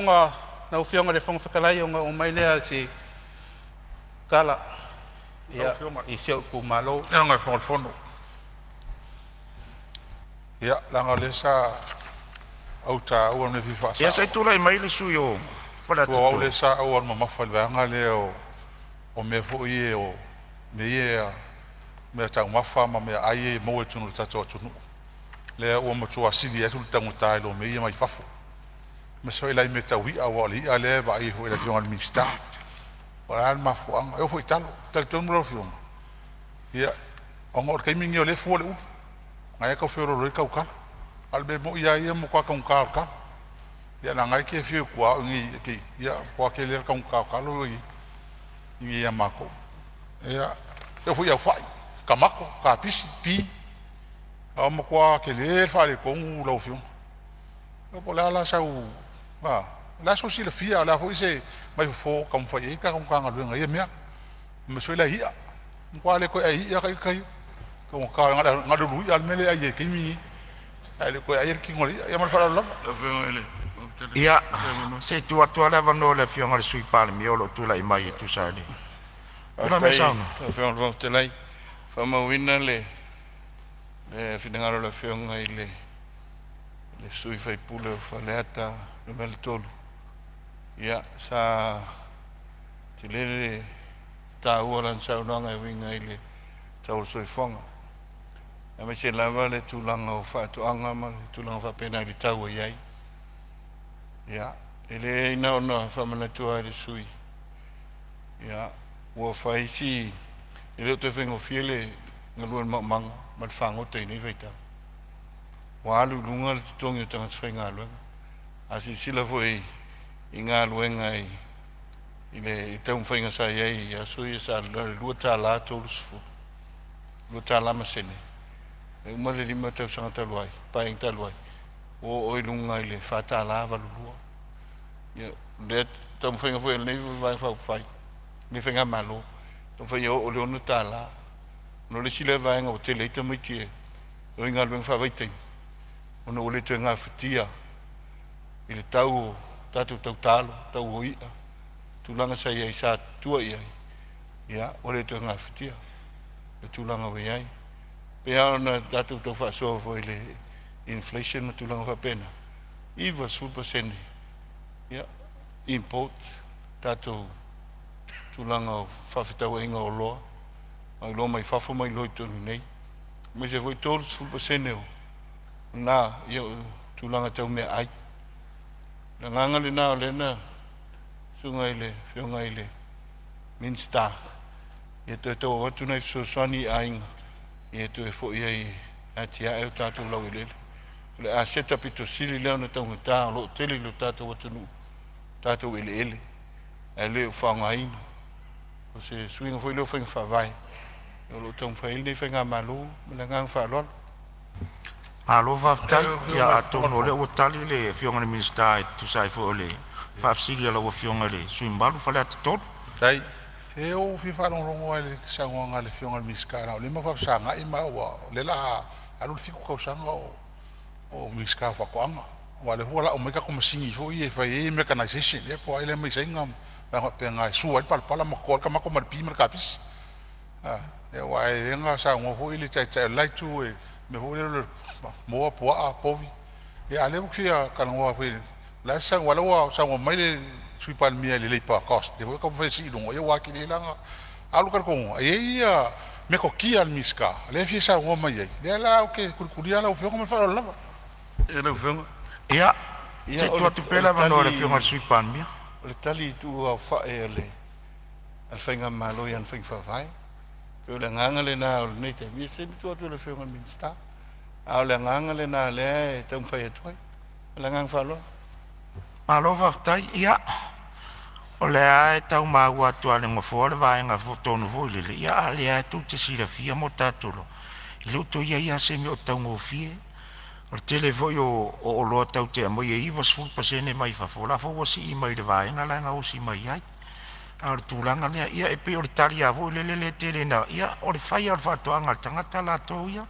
lau Afioga i le Fofoga Fetalai ona oo mai lea o se tala i si ou itumalo. Ia, leaga o lea sa ou taua le mea e fia Ia faasao. se i tulai mai le sui usufono mo Faleata O au 3. lea sa ou alu mamafa i le vaega lea o mea foi ia o mea ia mea taumafa ma meaai ia e maua i totonu o le tatou atunuu, lea ua matua sili atu le taugata i lo mea ia mai fafo. Aemaise foi la i mea tau i'a aua o le i'a lea e vaaia foi e le Afioga i le Minisita. O le a le mafuaaga? E oo foi i talo. E talitonu lau Afioga, ia ona o le taimi lenei o lea e fua le ulu, lena e tau feoloolo ai le tau o talo. A o le mea moni lava ia e matua taugata o le talo. Ia leaga o lena e te afio i tua o au i inei ia e matua tele lava le taugata o talo i inei ia matou. Ia, e oo foi i au fai, tamato, kapisi, pi, ua matua tele le faaletonu lau Afioga. Ia po o le a la sau… o le a sou silafia a o le a foi se maifofo o taumafai i ai le tatou Matagaluega i ia mea, aemaise foi la i i'a. Ua matua le toe ai i'a lava ita ia, taugata na o le ului'a lava le mea lea e ai ai i le taimi lenei ae le toe aia le tino o le i'a. Ia ma le faaaloalo lava. Ia, se i tuu atu lava le avanoa i le Afioga i le Sui Palemia o lo o tulai mai e tusa ai. Tulai mai Faafetai i lau Afioga i le Fofoga Fetalai. E faamauina le finagalo o le Afioga i le sui usufono o Faleata 3. Ia, sa tele le taua o lana saunoaga e uiga i le tau o le soifuaga, aemaise lava le tulaga o faatoaga ma tulaga faapena i le tau ua i ai. Ia, e le na ona faamanatu lava i le sui usufono, ia ua fai si… e le o toe faigofie le galue i le maumauga ma le fagota i lenei vaitau. Ua alu i luga le totogi o tagata faigaluega. A silasila foi i galuega i le taumafaiga sa i ai i aso ia sa alu i le $2.30, $2 ma sene, e uma le 5 tausaga talu ai, Paeaiga talu ai, ua oo i luga i le $4.82. Ia, o lea taumafaiga foi a lenei Vaega Faaupufai, lenei faigamalo, taumafai ia oo i le $6. Ona o le isi lea vaega ua tele ai tamaiti e o i galuega faavaitaimi ona ua le toe gafatia i le tau o tatou tau talo, tau o i'a, tulaga sa i ai sa tua i ai, ia ua le toe gafatia le tulaga ua i ai. E pei lava ona tatou tau faasoa foi i le inflation ma tulaga faapena, 90% ia import tatou tulaga o fefaatauaiga o oloa mai mai fafo ma i totonu i inei, aemaise foi 30% o lena ia o tulaga tau meaai. O le agaga lena o lea na susuga i le Afioga i le Minisita ia toe tau avatu nai fesoasoani i aiga ia toe foi ai e atia'e o tatou laueleele. O le aseta pito sili lea ona taugata o lo o tele i le tatou atunuu o tatou eleele ae le o faaaogaina. O se suiga foi lea o faiga faavae o lo o taumafai ai lenei faigamalo ma le agaga faaaloalo. Malo faafetai. Ia atonu o lea ua tali le Afioga i le Minisita e tusa ai foi o le faafesili a lau Afioga i le sui usufono mamalu Faleata 3. Faafetai. Se ua ou fia faalogologo lava i le saunoaga a le Afioga i le Minisita leaga o lea e ma faafesagai ma au a o lea o le a alu le 7 tausaga o Minisita o Faatoaga. Aua o lea foi ua lau mai tatou masini foi ia e fai ai mechanization ea po o ai lea mai Saina ma vaega faapena e sua ai le palapala ma toto ai le tamato ma le pi ma le kapisi. Aua e lelei ona saunoa foi le Taitai o le la itu i mea foi lea o le moa, puaa, povi. Ia, a o lea ou te fia talanoa foi, o le a se saunoaga, lea ua saunoa mai le Sui Palemia i le labour cost, lea foi e taumafai e sii i luga, ia ua atili ai la ona… Ae o lou talitonuga, e i ai ia metotia a le Minisita lea e fia saunoa mai ai, lea la ou te tulitulia lau Afioga ma le faaaloalo lava. Ia, se Ia i o tuu le atu o pea le le avanoa i le tali Afioga i le Sui Palemia. O le tali tuuaofai a le faigamalo i ana faiga faavae. Pei o le agaga lena o lenei taimi, ia se taimi tuu atu i le Afioga i le Minisita. A o le agaga lena o lea e taumafai atu ai. Ma le agaga faaaloalo. Malo faafetai. Ia, o lea lava e tau maua atu lava e le Nofoa le vaega tonu foi lele, ia a o lea lava tou te silafia ma o tatou iloa, e le o toe i ai lava se mea o taugofie. O le tele foi o oloa tatou te aumaia e 90% mai fafo, o la foi ua sii mai i le vaega la e gaosi mai ai. A o le tulaga lea, ia e pei o le tali lava foi lele e tele ina… ia o le fai lava o le faatoaga a le tagata latou ia.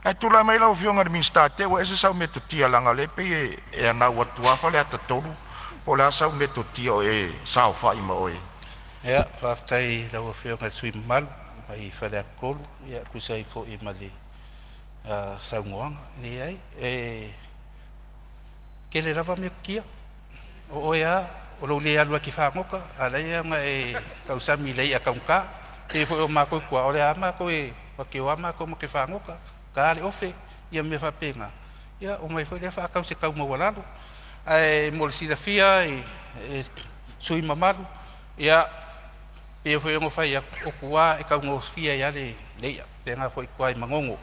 Ae tulai mai lau Afioga i le Minisita, te i ua ese sau metotia leaga o lea e pei e anau atu lava Faleata 3, po o le a sau metotia o e saofai ma oe. Ia, faafetai i lau Afioga i le sui usufono mamalu mai Faleata 3 e tusa ai foi ma le saunoaga. E leai, e tele lava metotia. O oe lava o lou le alu lava e te fagota, a o la e na ona e tausami i le i'a taugata. E pei foi o matou i tua, o lea lava matou te o lava matou ma te fagota, ta le ofe ia ma mea faapena, ia omai foi lea faatau i se tau maualalo. Ae mo le silafia e le sui usufono mamalu, ia pei foi ona fai atu, o tua e taugofie ai lava le i'a, e faapena foi i tua i Manono.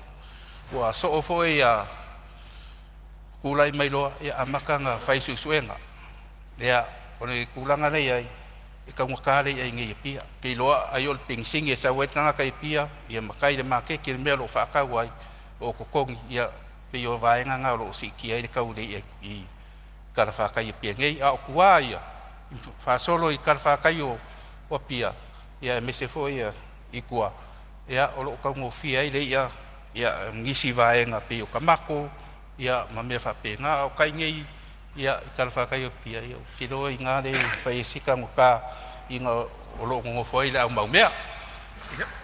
Ua soo foi tulai mai loa amata ona fai suesuega. Ia, o le tulaga lea e i ai, e taugata le i'a i inei i Apia. Ou te iloa ai o le penisini e sau ai le tagata i Apia ma tai i le maketi i le mea o lo o faatau ai, o totogi. Ia pei o vaega na o lo o siitia ai le tau o le i'a i talafatai i Apia nei. A o tua ia faasolo i talafatai o Apia aemaise foi i tua, ia o lo o taugofie ai le i'a i nisi vaega pei o tamato ma mea faapena. A o tai nei i talafatai o Apia, ou te iloa o i ina lea e fai ai si taugata ina o lo o nonofo ai le au maumea.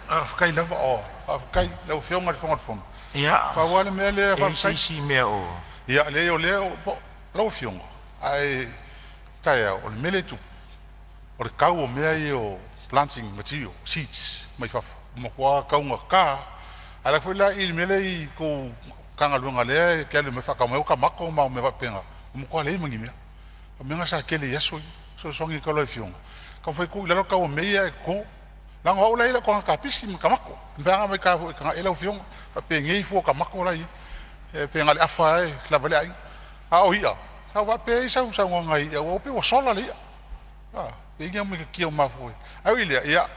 Faafetai lava. Faafetai i lau Afioga i le Fofoga o le Fono, Ia, pau lava le mea lea e i ai se faafetai. isi mea o… Ia leai o lea lau Afioga, ae taeao o le mea lea e tupu, o le tau o mea ia o planting material, seeds mai fafo ua matua taugata lava. Ae alu atu foi la i le mea lea i le tou Matagaluega lea e te alu e faatau mai ai tamato ma au mea faapena, ua matua leai ma ni mea. O mea na sa tele i aso ia. Fesoasoani atu ai i lau Afioga, taumafai e tuu i lalo le tau o mea ia ae toto, leaga o au la e i ai lau toga kapisi ma tamato. E mafai lava ona aumai i tai e tagai i ai lau afioga, faapenei fua o tamato la e i ai, pe na o le afa lava e lava ai le aiga. A o i'a, sa ou faapea e i ai sau saunoaga i i'a ua pei ua sola le i'a, a, pe i ai ni au metotia ua mafua ai. Ae ui i lea, ia,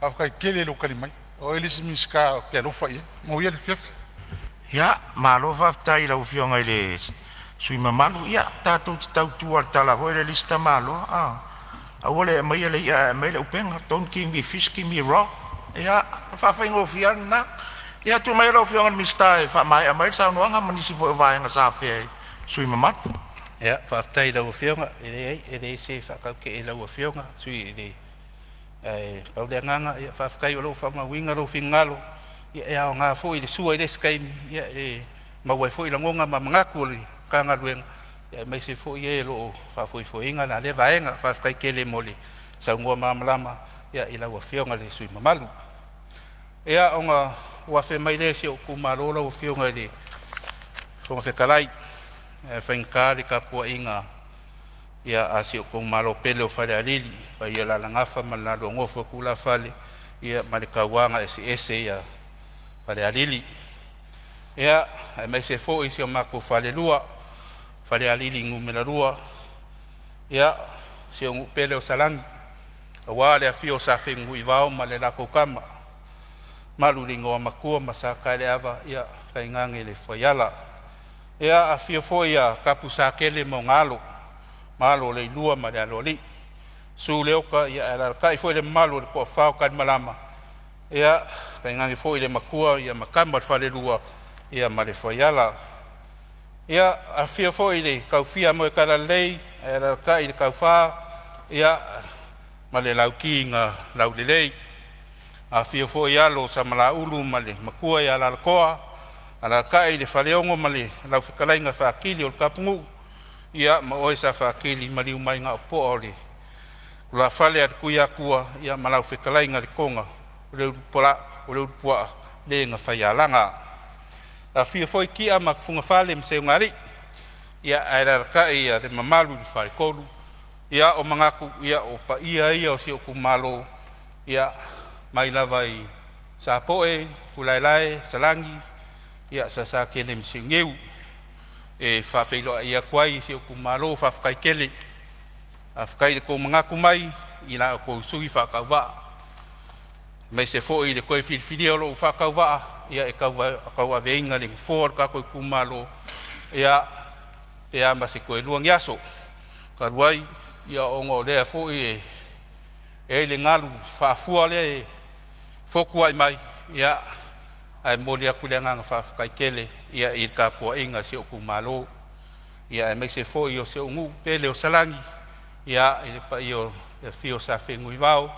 faafetai tele i lou tali mai. O oe le isi Minisita ou te alofa i ai. Manuia le afiafi. Ia, malo faafetai i lau Afioga i le sui usufono mamalu. Ia tatou te tautu lava i le tala foi lea a le isi tamaloa a, aua le aumaia le i'a ae aumai le upega. Don't give me fish, give me rock. Ia, o le faafaigofie lava lena. Ia tulai maia lau Afioga i le Minisita e faamaea mai le saunoaga ma nisi foi o vaega sa afea e sui usufono mamalu. Ia, faafetai i lau Afioga. E leai, e leai se faatautee i lau Afioga i le sui usufono, ae pau le agaga faafetai o lea ua faamauina lou finagalo e aoga foi i le sua i le isi taimi e maua ai foi lagona ma manatu o le Matagaluega aemaise foi e o lo o faafoefoeina la lea vaega. Faafetai tele mo le saunoa malamalama i lau Afioga i le sui usufono mamalu. Ia, ona ou afe mai lea i si ou itumalo lau Afioga i le Fofoga Fetalai, ae faigata le tapuaiga a si ou itumalo pele o Falealili, le paia i Alalagafa ma le la Nofo a tulafale ma le tauaga eseese ia Falealili. Ia, aemaise foi si o matou falelua, Falealili Nu.2, ia si ou nuu pele o Salani, aua le afio o Sa Fenunuivao ma le latou Tama, Malu i le Igoamatua ma Sataeleava tainane le fuaiala. Ia, afifio foi ia Tapusatele ma ona Alo, Alo o Leilua ma le Aloalii, susu Leota ae alaalatai foi le mamalu o le toafa o Talimalama, ia tainane foi le Matua ia ma Tama a le Falelua ia ma le fuaiala. Ia, afifio foi le taufia o Moe Talalelei ae alaalatai le taufa ma le Lauti na Laulelei, afifio foi alo o Samalaulu ma le Matua ia Alalatoa, Alaalatai le Faleono ma lau fetalaiga Faatili o le Tapunuu, ia ma oe Safatili maliu mai gaopoa o le tulafale a le Tuiatua ia ma lau fetalaiga Letoga o le ulupuaa le na faialaga. Afifio foi Tia ma Tufugafale ma Seugalii, ia ae alaalatai le mamalu i le faletolu. Ia o manatu ia o paia ia o si ou itumalo ia mai lava i Sapoe, Utulaelae, Salani, ia Salesatele ma Siuniu. E faafeiloai atu ai i si ou itumalo, faafetai tele. Faafetai i le tou manatu mai i la outou sui faatauvaa aemaise foi le toe filifilia o lou faatauvaa e tauaveina le nofoa o le tatou itumalo ia pe a ma se toe 2 ni aso. Talu ai ona o lea foi e i ai le galu faafua lea e fotuai mai, ia ae momoli atu le agaga faafetai tele i le tapuaiga a si ou itumalo, ia aemaise foi o si ou nuu pele o Salani i le paia o le afio o Sa Fenunuivao,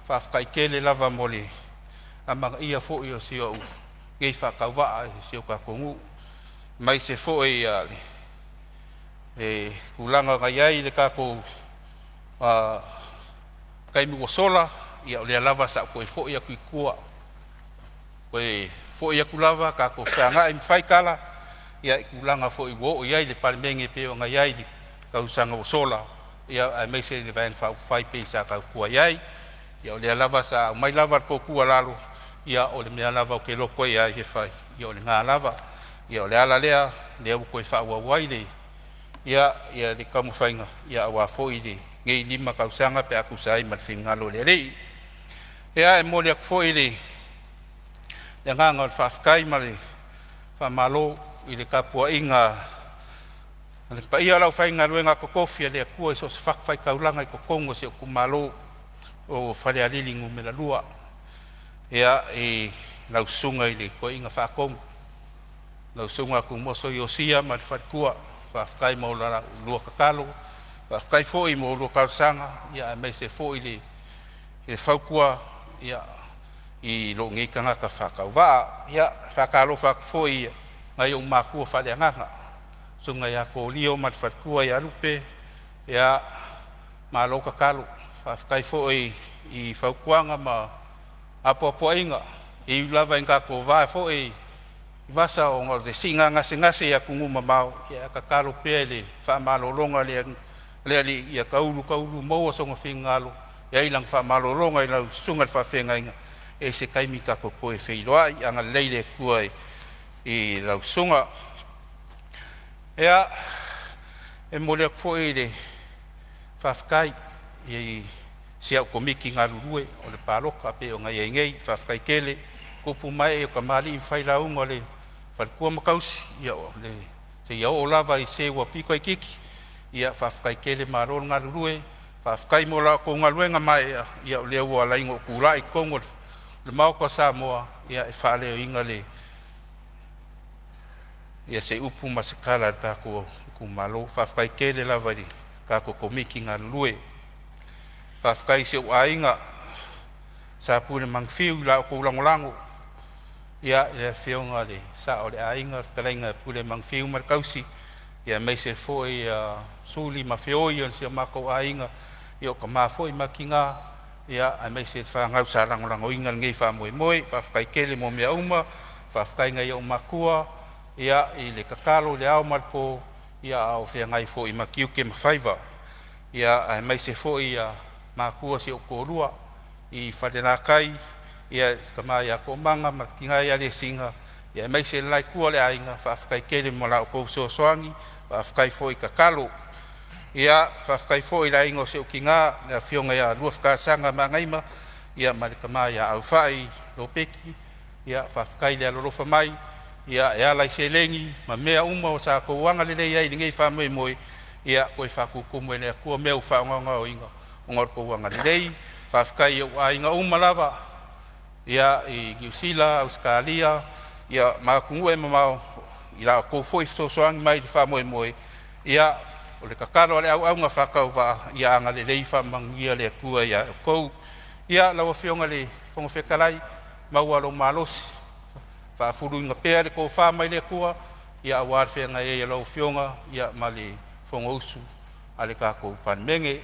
faafetai tele lava mo le amanaia foi o si ou nei faatauvaa i si o tatou nuu, aemaise foi le tulaga na iai le tatou taimi ua sola. Ia o lea lava sa ou toe foi atu i tua, toe foi atu lava tatou fesagai ma fai tala i tulaga foi ua oo i ai le Palemene e pei ona i ai i tausaga ua sola, ia aemaise le Vaega Faaupufai pei sa tautua i ai. Ia o lea lava sa aumai lava le tou tuualalo, ia o le mea lava ou te loto i ai e fai, ia o lena lava. Ia o le ala lea ua toe faaauau ai le taumafaiga aua foi lenei 5 tausaga pe a tusa ai ma le finagalo o le Alii. Ia, e momoli atu foi le agaga o le faafetai ma le faamalo i le tapuaiga a le paia o le aufaigaluega totofi a le Atua i so o se fatafaitaulaga i totonu o si ou itumalo o Falealili 2, i lau susuga i le Toeaina Faatonu, lau susuga Tumoso Iosia ma le faletua, faafetai mo la ulua tatalo, faafetai foi mo lua talosaga aemaise foi le fautua i lou nei tagata faatauvaa. Ia, e faatalofa atu foi i nai ou matua faaleagaga, susuga ia Tolia ma le faletua ia Lupe, ia malo tatalo, faafetai foi i fautuaga ma apoapoaiga. E ui lava ina tatou va foi i vasa ona o le siiga gasegase i atunuu mamao, ae tatalo pea i le faamalologa a le Alii ia taulu taulu maua sona finagalo e i ai lana faamalologa i lau susuga i le faafeagaiga, e i ai se taimi tatou toe feiloai. Agalelei le Atua i lau susuga. Ia, e momoli atu foi le faafetai i si au Komiti galulue o le palota e pei ona i ai nei. Faafetai tele tupu ma ee o tamalii ma failauga o faletua ma tausi, ia seia oo lava i se ua aupito itiiti. Ia faafetai tele, malo le galulue, faafetai mo la outou galuega maeaea o lea ua ala ai ona ou tulai i totonu o le Maota o Samoa e faaleoina se upu ma se tala a le tatou itumalo. Faafetai tele lava i le tatou Komiti galulue. Faafetai i si ou aiga Sa Puleimanufiu i la outou lagolago i le afioga i le Sao o le Aiga, le fetalaiga ia Puleimanufiu ma le tausi, aemaise foi ia Suli ma Feoi o si o matou aiga, ia o tama foi ma tina, aemaise le fanau sa lagolagoina lenei faamoemoe. Faafetai tele mo mea uma. Faafetai i nai ou matua i le tatalo i le ao ma le po a o feagai foi ma tiute ma faiva, aemaise foi matua o si ou toalua i Falelatai, le tama ia Tomaga ma le tina ia Alesina, aemaise le la itu o le aiga. Faafetai tele mo la outou fesoasoani, faafetai foi tatalo. Ia faafetai foi i le aiga o si ou tina, le afioga ia Luafatasaga Magaima ma le tama ia Aufai Ropeti. Ia faafetai le alolofa mai e ala i seleni ma mea uma sa outou agalelei ai i lenei faamoemoe. Ia toe faatutumu e le Atua mea ua faagaogaoina ona o lo outou agalelei. Faafetai i ou aiga uma lava i Niu Sila, Ausetalia ma atunuu e mamao i la outou foi fesoasoani mai i le faamoemoe. Ia o le tatalo a le auauna faatauvaa ia agalelei faamanuia le Atua ia te outou. Ia, lau Afioga i le Fofoga Fetalai, maua lou malosi Faafuluina pea le tofa mai le Atua ia aua le feagai ai o lau Afioga ia ma le Fonousu a le tatou Palemene.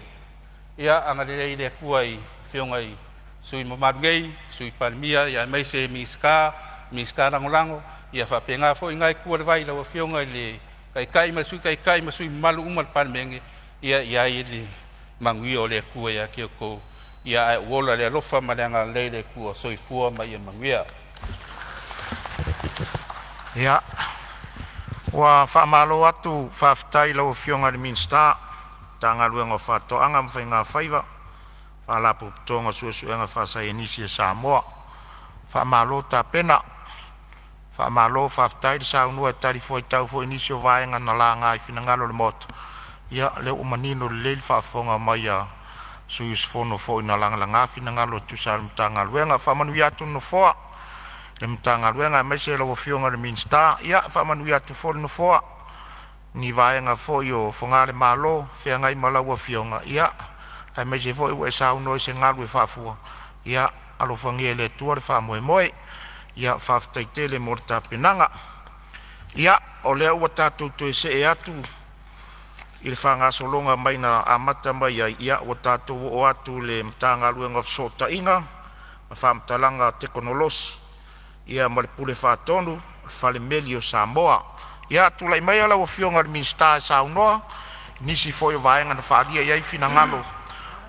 Ia agalelei le Atua i afioga i sui usufono mamalu nei, Sui Palemia ia aemaise Minisita, Minisita Lagolago, ia faapena foi lena itu o le vai i lau Afioga i le Taitai ma le Sui Taitai ma sui usufono mamalu uma o le Palemene. Ia i ai le manuia o le Atua ia te outou, ia ae ou ola i le alofa ma le agalelei o le Atua. Soifua ma ia manuia. Ia, ua faamalo atu faafetai i lau Afioga i le Minisita o Matagaluega o Faatoaga ma Faiga Faiva, Faalapotopotoga o Suesuega Faasaienisi a Samoa. Faamalo tapena, faamalo faafetai le saunoa e talifuaitau foi i nisi o vaega na laga i finagalo o le Maota. Ia o lea ua manino lelei le faafofoga mai a sui usufono foi na lagalaga finagalo e tusa ai o le Matagaluega. Faamanuia atu le Nofoa i le Matagaluega aemaise lau Afioga i le Minisita. Ia faamanuia atu foi le Nofoa i ni vaega foi o fogalemalo o feagai ma lau Afioga, ia aemaise foi ua e saunoa i se galu e faafua. Ia alofagia e le Atua le faamoemoe. Ia faafetai tele mo le tapenaga. Ia, o lea ua tatou toe see atu i le faagasologa mai na amata mai ai, ia ua tatou oo atu i le Matagaluega o Fesootaiga ma Faamatalaga Tekonolosi ia ma le Pule Faatonu o le Falemeli o Samoa. Ia, tulai maia lau Afioga i le Minisita e saunoa i nisi foi o vaega na faaalia i ai finagalo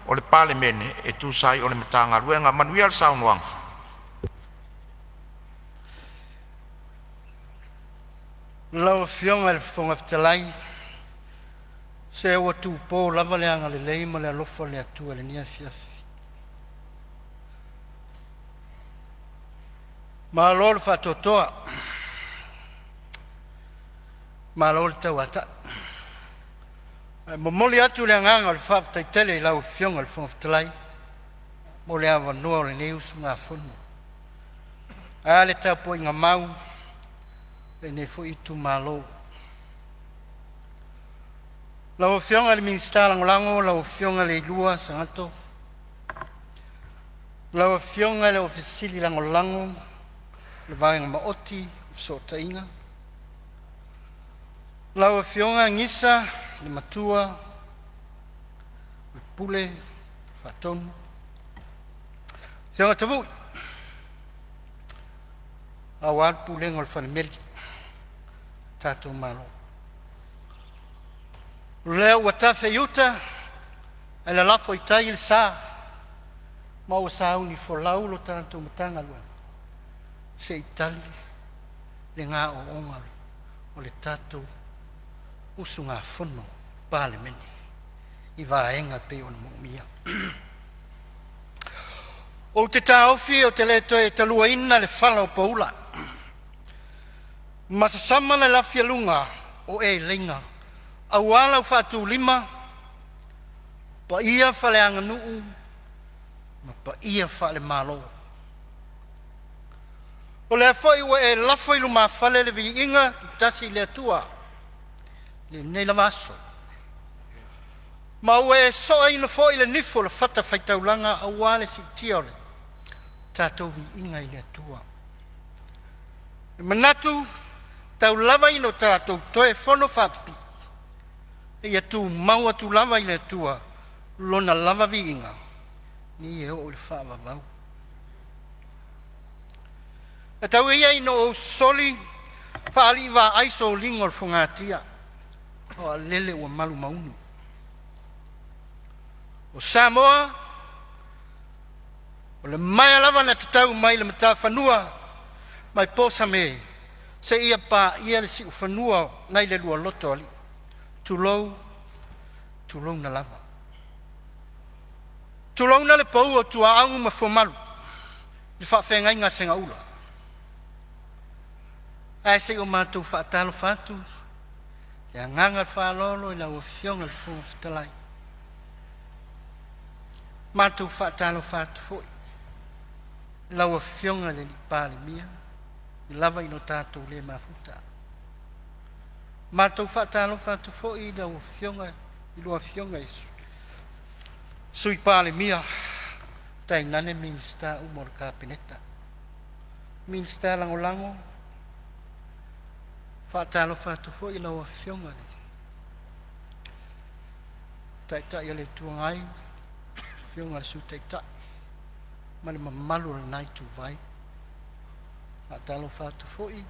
o le Palemene e tusa ai o le Matagaluega. Manuia le saunoaga. Lau Afioga i le Fofoga Fetalai, se ua tupo lava le agalelei ma le alofa o le Atua i lenei afiafi. Malo le faatoatoa, malo le tauatai. E momoli atu le agaga o le faafetai tele i lau Afioga i le Fofoga Fetalai mo le avanoa o lenei usugafono. Ae a le tapuaiga mau a lenei foi itumalo. Lau Afioga i le Minisita Lagolago lau Afioga Leilua Sagatto, lau Afioga i le Ofisa Sili Lagolago o le Vaega Maoti o Fesootaiga, lau Afioga Gisa Lematua o le Pule Faatonu, afioga Tavui aua le Pulega o le Falemeli o le tatou Malo. O lea ua tafe i uta ae lalafo i tai le sa ma ua sauni folau lo tatou Matagaluega se i tali le gaooga o le tatou usugafono a le Palemene i vaega e pei ona moomia. Ou te taofi ou te le toe taluaina le fala o poula ma sasama le lafialuga o eliga aua lau faatulima, paia faaleaganuu ma paia faale-Malo. O lea foi ua e lafo i lumafale le viiga tuutasi i le Atua i lenei lava aso, ma ua e soaina foi le nifo o le fatafaitaulaga aua le siitia o le tatou viiga i le Atua. E manatu tau lava ina o tatou toe fono faapipii, seia tumau atu lava i le Atua Lona lava viiga e oo i le faavavau. Ae tau ia ina ou soli faaaliivaai soliga o le fogatia aua o lele ua malu maunu. O Samoa, o le maea lava na tatau mai le matafanua mai Posamē seia paia le siufanua nai le lualoto o Alii, tulou, tulouna lava. Tulouna le pau o tuaau ma fuamalu i le faafeagaiga a Segaula, ae se i o matou faatalofa atu i le agaga o le faaaloalo i lau Afioga i le Fofoga Fetalai. Matou te faatalofa atu foi i lau Afioga i le Palemia, e ui lava ina tatou le mafuta. Matou te faatalofa atu foi i lau Afioga i lua Afioga i Sui Palemia, tainane Minisita uma o le Kapeneta, Minisita Lagolago. Faatalofa atu foi i lau Afioga i le Taitai o le Itu Agai, afioga i le Sui Taitai ma le mamalu o lena Ituvai. Faatalofa atu foi i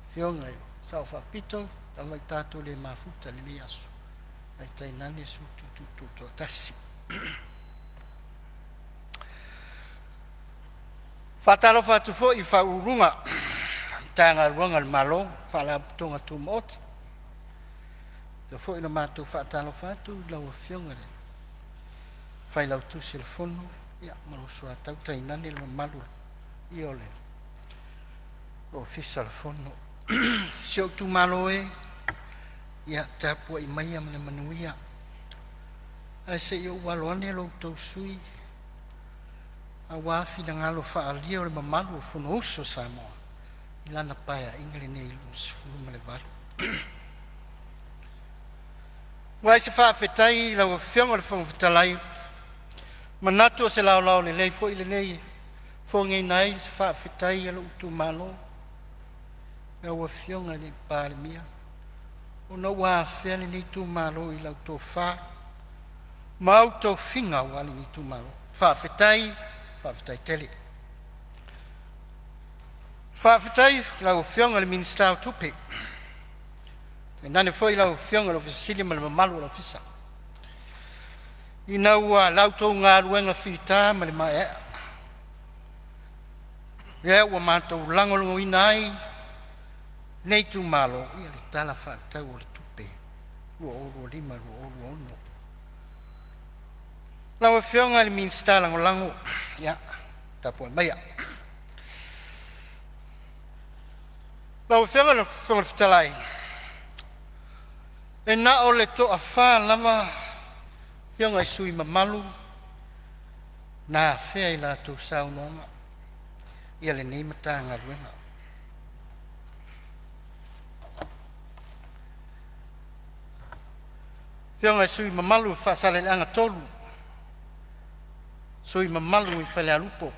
afioga i Sao Faapito ua lava ona tatou le mafuta i lenei aso, ae tainane susu Tutoatasi. Faatalofa atu foi i Ofisa Sili o Pulega o Matagaluega a le Malo, Faalapotopotoga Tumaoti. Faapea foi ona matou faatalofa atu i lau Afioga i le Failautusi o le Fono ma lou Soatau, tainane le mamalu o le Ofisa o le Fono. Si ou itumalo e, ia tapuai maia ma le manuia ae se i ou alo ane lo outou sui aua finagalo faaalia o le mamalu o le Fonousu a Samoa i lana Paeaiga lenei 28. Ua se faafetai i lau Afioga i le Fofoga Fetalai, e manatu o se laolao lelei foi lenei e fofogaina ai se faafetai a lou itumalo i lau Afioga i le Palemia ona ua afea lenei itumalo i lau tofa ma au tofiga aua lenei itumalo. Faafetai, faafetai tele. Faafetai i lau Afioga i le Minisita o Tupe, tainane foi lau Afioga i le Ofisa Sili ma le mamalu o le Ofisa ina ua la outou galuega fita ma le maeaea lea ua matou lagolagoina ai lenei itumalo i le Tala Faatatau o le Tupe 2025/2026. Lau Afioga i le Minisita Lagolago, ia tapuai maia. Lau Afioga i le Fofoga Fetalai, e na o le toa-fa lava afioga i sui usufono mamalu na afea i a latou saunoaga lenei Matagaluega. Afioga i le sui usufono mamalu mo Faasaleleaga 3, sui usufono mamalu mo Falealupo,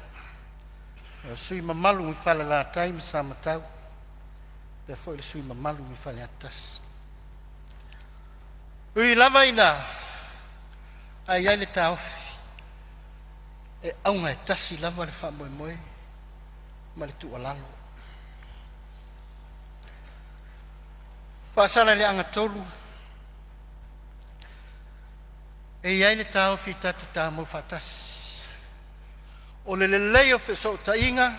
sui usufono mamalu mo Falelatai ma Samatau faapea foi le sui usufono mamalu mo Faleata 1. E ui lava ina i ai le taofi, e auga e tasi lava le faamoemoe ma le tuualalo. Faasaleleaga 3, e i ai le taofi ta te tamau faatasi, o le lelei o fesootaiga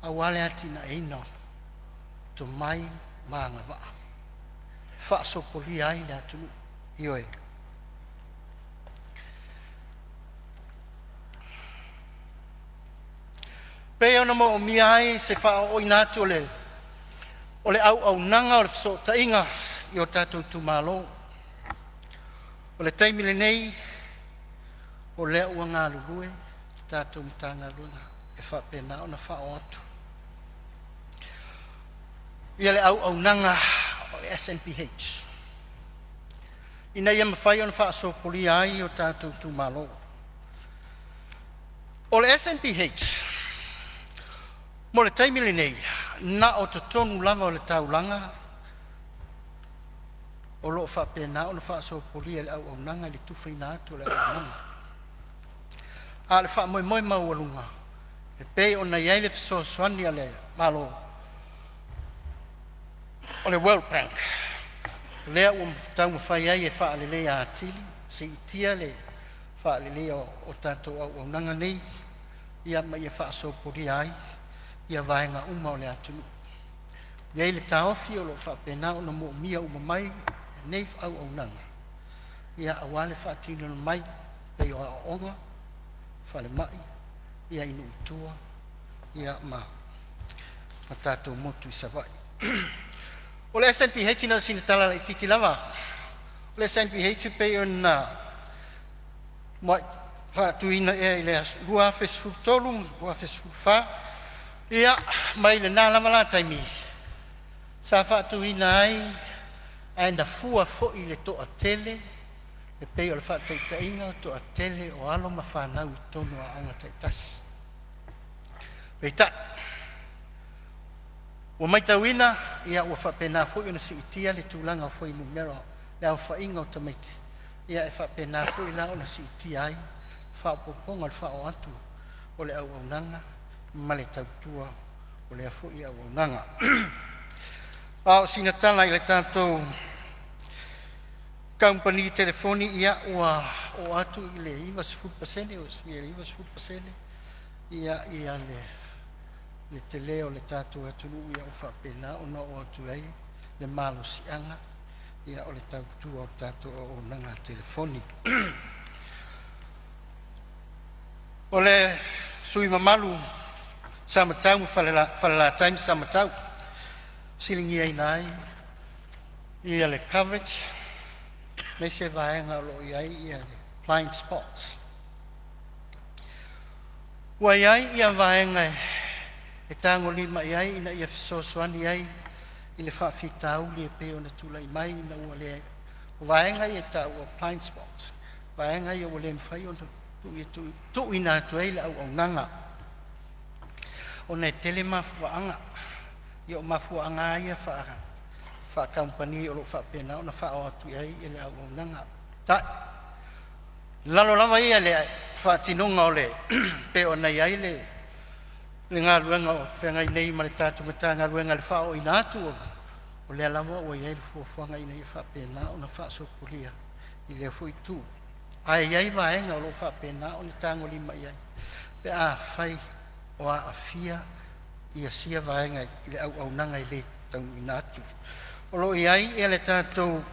aua le atinaeina o tomai ma agavaa e faasopolia ai le atunuu. Ioe. E pei ona moomia ai se faaooina atu o le auaunaga o Fesootaiga i o tatou Itumalo. O le taimi lenei o lea ua galulue le tatou Matagaluega e faapena ona faaoo atu ia le auaunaga o le SNBH ina ia mafai ona faasopolia ai o tatou Itumalo. O le SNBH mo le taimi lenei, na o totonu lava o le taulaga o lo o faapena ona faasopolia i le auaunaga i le tufaina atu o le auaunaga. A o le faamoemoe maualuga e pei ona i ai le fesoasoani a le Malo o le World Bank lea ua taumafai ai e faaleleia atili, siitia le faaleleia o tatou auaunaga nei ia ma ia faasopolia ai ia vaega uma o le atunuu. E i ai le taofi o lo o faapena ona moomia uma mai nei auaunaga ia aua le faatinoina mai pei o aoaoga, falemai ia i nuu i tua ia ma tatou motu i Savaii. O le SNBH na o sina tala laitiiti lava. O le SNBH e pei ona muai faatuina ea i le 2013 2014, ia mai lena lava la taimi sa faatuina ai ae na fua foi i le toatele e pei o le faataitaiga o le toatele o alo ma fanau i totonu o aoga taitasi. Peitai, Ua matauina ua faapena foi ona siitia le tulaga o fuainumera o le aofaiga o tamaiti e faapena foi la ona siitia ai faaopopoga o le faaoo atu o le auaunaga ma le tautua o lea foi auaunaga. A o sina tala i le tatou Kamupani Telefoni, ia ua oo atu i le 90% ua silia i le 90% le tele o le tatou atunuu ua faapena ona oo atu i ai le malosiaga o le tautua o le tatou auaunaga telefoni. O le sui usufono mamalu o Samatau ma Falelatai ma Samatau na fesiligiaina ai le coverage aemaise vaega o lo o i ai blind spots. Ua i ai ia vaega e tagolima i ai ina ia fesoasoani ai i le faafitauli e pei ona tulai mai ina ua le… O vaega ia e taua o blind spots, vaega ia ua le mafai ona tuuina atu ai le auaunaga ona e tele mafuaaga. Ia o mafuaaga lava ia faa-kamupani o lo o faapena ona faaoo atu i ai le auaunaga. Peitai, i lalo lava ia i le faatinoga pei ona i ai le galuega o feagai nei ma le tatou Matagaluega i le faaooina atu, o lea lava ua i ai le fuafuaga ina ia faapena ona faasopolia i lea foi itu. Ae i ai vaega o lo o faapena ona tagolima i ai pe afai o aafia sia vaega i le auaunaga e le taunuuina atu. O lo o i ai le tatou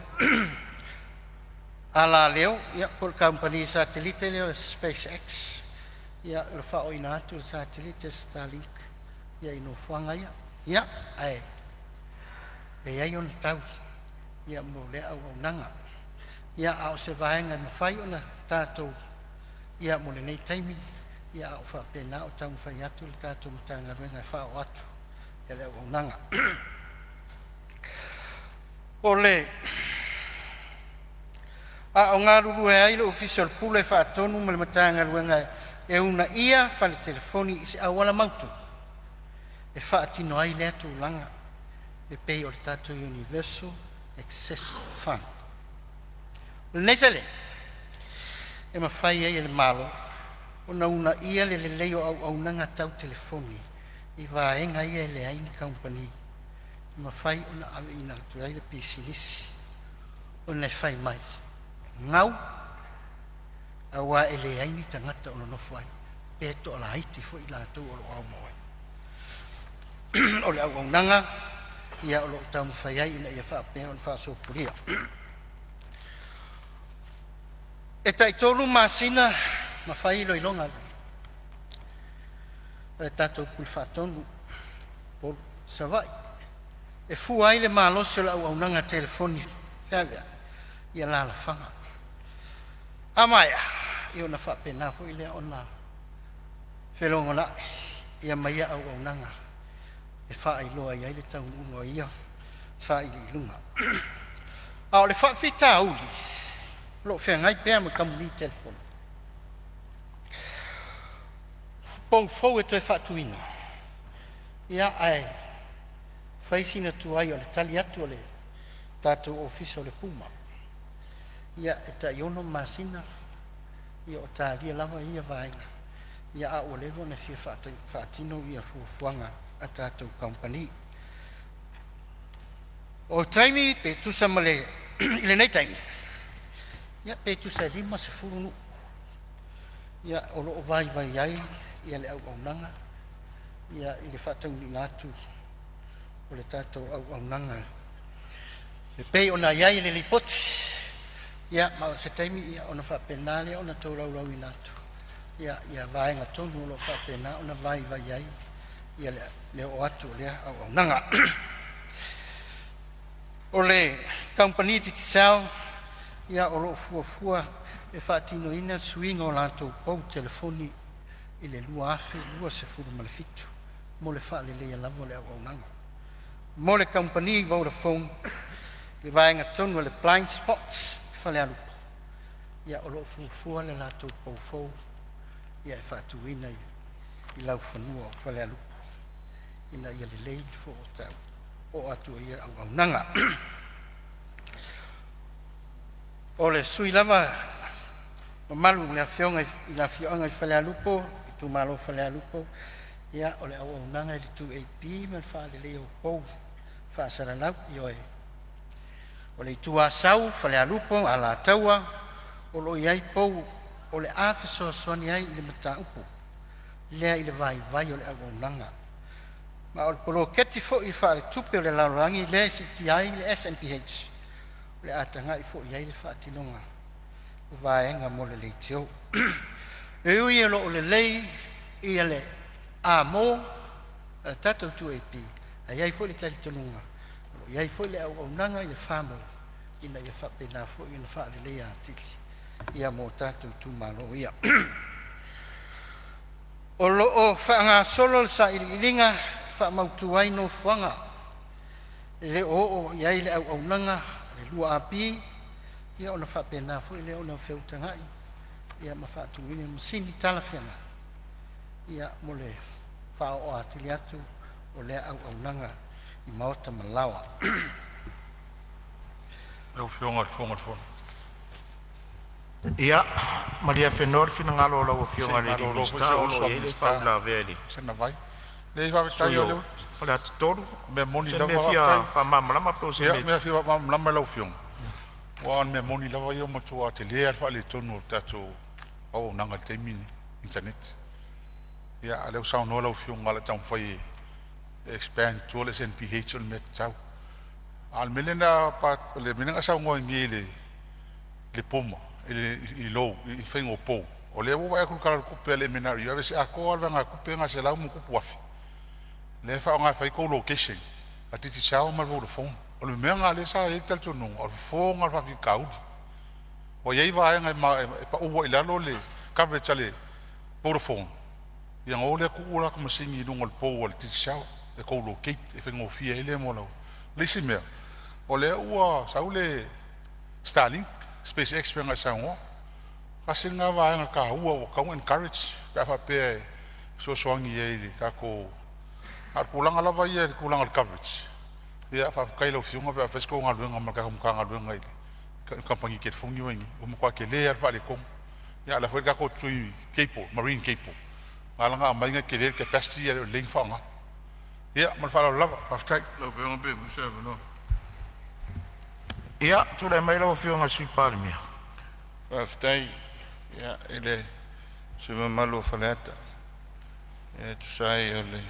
alaleo po o le kamupani satelite lea o le SpaceX o le faaooina atu o le satelite starlink i nofoaga ia, ae e i ai ona tau mo lea auaunaga. A o se vaega e mafai ona tatou ia mo lenei taimi a o faapena ona taumafai atu le tatou Matagaluega e faaoo atu le auaunaga. O le a o galulue ai le Ofisa o le Pule Faatonu ma le Matagaluega e uunaia Fale Telefoni i se auala mautu e faatino ai lea tulaga e pei o le tatou Universal Access Fund. O lenei seleni e mafai ai e le Malo ona uunaia le lelei o auaunaga tau telefoni i vaega ia e leai ni kamupani e mafai ona aveina atu ai le pisinisi ona e fai mai e gau aua e leai ni tagata o nonofo ai pe toalaiti foi i latou o lo o omai. O le auaunaga o lo o taumafai ai ina ia faapea ona faasopolia. E tai-3 masina na fai ai iloiloga a le tatou Pule Faatonu i Upolu ma Savaii e fua ai le malosi o le auaunaga telefoni feaveai i alalafaga. A maea ona faapena foi lea ona felogonai ma ia auaunaga e faailoa ai le taunuuga o ia sailiiliga. A o le faafitauli o lo o feagai pea ma kamupani telefoni, o pou fou e toe faatuina, ae fai sina tuai o le tali atu a le tatou Ofisa o le Puma. E tai 6 masina o talia lava ia vaega, a ua leva ona fia faatino fuafuaga a tatou kamupani. O le taimi pe tusa ma le, i lenei taimi, pe tusa e 50 nuu o lo o vaivai ai le auaunaga i le faataunuuina atu o le tatou auaunaga e pei ona i ai le Lipoti. Ma o se taimi ona faapena lea ona tolaulauina atu ia vaega tonu o lo o faapena ona vaivai ai le oo atu o lea auaunaga. O le Kamupani Digicel o lo o fuafua e faatinoina le suiga o latou pou telefoni i le 2027 mo le faaleleia lava o le auaunaga. Mo le Kamupani Vodafone i le vaega tonu o le blind spots i Falealupo, o lo o fuafua le latou pou fou e faatuina i laufanua o Falealupo. ina ia lelei le oo atu o ia auaunaga. O le sui lava mamalu i le afioga i le afioaga i Falealupo, itumalo o Falealupo, ia o le auaunaga i le 2AP ma le faaleleia o pou faasalalau. Ioe, o le Itu Asau, Falealupo, Alataua, o lo o i ai pou o le a fesoasoani ai i le mataupu lea i le vaivai o le auaunaga. Ma o le poloketi foi faaletupe o le lalolagi lea e siitia ai le SNBH o le a tagai foi i ai i le faatinoga o vaega mo le leitio. E ui o lo o lelei ia le amo a le tatou 2AP, ae i ai foi le talitonuga o lo o i ai foi le auaunaga i le FM ina ia faapena foi ona faaleleia atili ia mo tatou itumalo ia. O lo o faagasolo le sailiiliga e faamautu ai nofoaga e le o oo i ai le auaunaga a le 2AP, ia ona faapena foi lea ona feutagai ia ma faatuina masini talafeagai ia mo le faaoo atili atu o lea auaunaga i maota ma laoa. Lau Afioga i le Fofoga o le Fono. Ia malie afenoa le finagalo o lau Se Afioga i i le malolo foi Minisita si o ou lo uso o a i ai le Minisita faauilavea i le i sana vai. Leai, faafetai sui o lea o ua… Faleata 3. O mea moni Se mea lava e fia faafetai. faamalamalama po o se Ia, o mea le mea e fia faamalamalama i lau Afioga, aua o le mea moni lava ia ua matua tele lava le faaletonu o le tatou auaunaga i le taimi lenei i internet. Ia, a o lea ua saunoa lau Afioga o le a taumafai e expand i tua le SNBH o le mea tatau. A o le mea lea na e saunoa ai nei i le puma i lou i le faiga o pou, o lea ua ou vaai atu i le Tala o le Tupe a le MNRE, ua aveese atoa lava le vaegatupe lena e $100+ afe lea e faaaoga e fai ai co-location a le Digicel ma le Vodafone. O le mea lena lea sa i ai le talitonuga o le fofo lena o le faafitauli. Ua i ai vaega e pau ai i lalo le coverage a le Vodafone ia ona o lea tuu lata masini i luga o le pou a le Digicel e co-locate e faigofie ai lea mo lau. O le isi mea, o lea ua sau le Starlink, SpaceX pei ona e saunoa, tasi lena vaega taua ua tatau ona encourage pe a faapea e fesoasoani ai i le tatou. A o le tulaga lava ia i le tulaga o le coverage, ia faafetai i lau Afioga pe a fai se tou galuega ma le tatou Matagaluega i le kamupani telefoni lea ua i ai nei, ua matua tele lava le faaletonu. A o le a foi le tatou tui cable, marine cable na ala ona aumai ona e tele le capacity ae le o lelei ona faaaoga. Ia ma le faaaloalo lava. Faafetai. Ia tulai mai lau Afioga i le Sui Palemia. Faafetai i le sui usufono mamalu o Faleata e tusa ai o le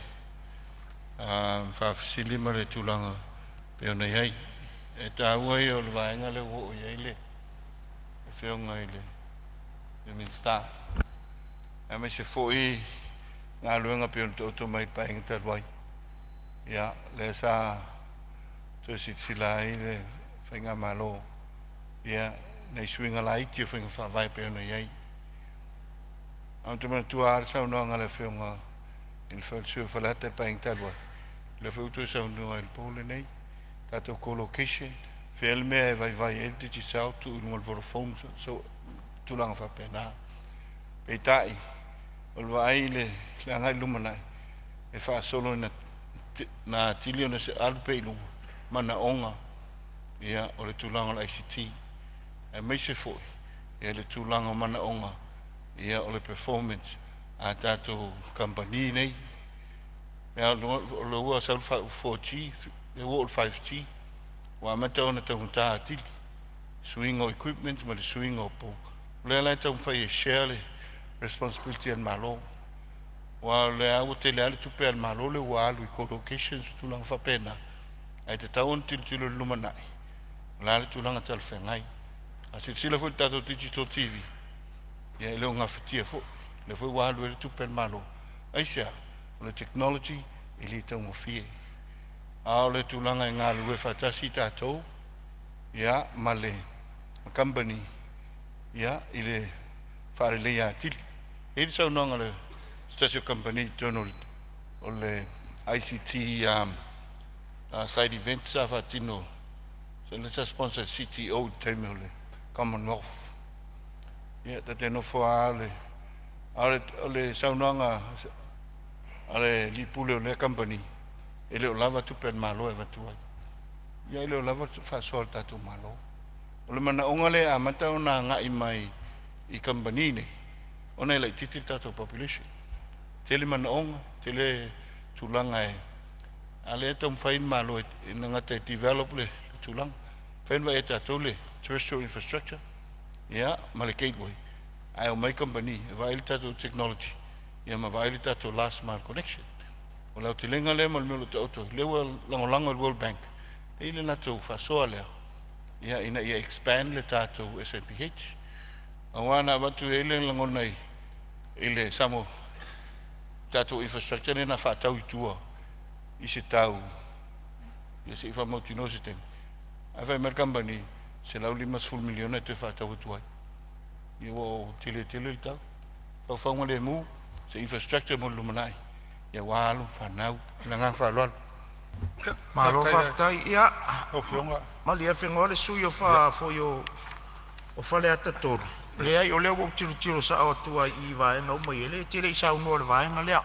faafesili ma le tulaga e pei ona i ai. E taua ia o le vaega lea ua oo i ai le Afioga i le Minisita, aemaise foi galuega pei ona taoto mai i le Paeaiga talu ai, lea sa toe silasila ai le faigamalo i nai suiga laiti o faiga faavae pei ona i ai. Ae ou te manatua lava le saunoaga a le Afioga i le sui usufono o Faleata i le Paeaiga talu ai, lea foi ua toe saunoa i le po lenei, tatou co-location, fea le mea e vaivai ai le Digicel tuu i luga o le Vodafone, so tulaga faapena. Peitai, o le vaai i le agai i le lumanai, e faasolo ina atili ona alu pea i luga manaoga o le tulaga o le ICT, aemaise foi le tulaga o manaoga o le performance a tatou kamupani nei. O lea ua sau le 4G, lea ua oo i le 5G, ua amata ona taugata atili suiga o equipments ma le suiga o pou. O lea la e taumafai e share le responsibility a le Malo, aua o lea lava ua tele lava le tupe a le Malo lea ua alu i co-locations ma tulaga faapena, ae tatau ona tilotilo i le lumanai, o le a le tulaga talafeagai. A silasila foi i le tatou digital TV, ia e le o gafatia foi, lea foi ua alu ai le tupe a le Malo. Aisea? O le technology e le taugofie. A o le tulaga e galulue faatasi tatou ma le company i le faaleleia atili. E i ai le saunoaga a se tasi o kamupani i totonu o le ICT side event sa faatino, lea sa sponsor e le CTO i le taimi o le Commonwealth. Ia, ta te nofo lava a o le saunoaga a le alii pule o lea kamupani, E le o lava tupe a le Malo e avatu ai. Ia e le o lava le faasoa a le tatou Malo. O le manaoga lea e amata ona agai mai i kamupani nei, ona e laitiiti le tatou population. Tele manaoga, tele tulaga e a lea e taumafai le Malo e gata e develop le tulaga. Fai ona vaai e tatou le terrestrial infrastructure, ia, ma le gateway, ae omai kamupani e vaai le tatou technology, ia ma vaai le tatou last mile connection. O le aotelega lea ma le mea o lo o taoto ai, lea ua lagolago e le World Bank e i le latou faasoa lea, ia, ina ia expand le tatou SMPH. Aua na avatu ai le lagona i le Samoa tatou infrastructure lea na faatau i tua i se tau ia se i faamautinoa se taimi. Ae fai mai le kamupani, $150 miliona e toe faatau atu ai. Ia ua tele tele le tau. Faufauga lemu, se infrastructure mo le lumanai, ia ua alo ma fanau. Le agaga faaaloalo. Malo faafetai. Ia, Lau Afioga. malie afenoa le sui o fa foi o Faleata 3. Leai, o lea ua ou tilotilo sao atu ai i vaega uma ia, e te le i saunoa i le vaega lea.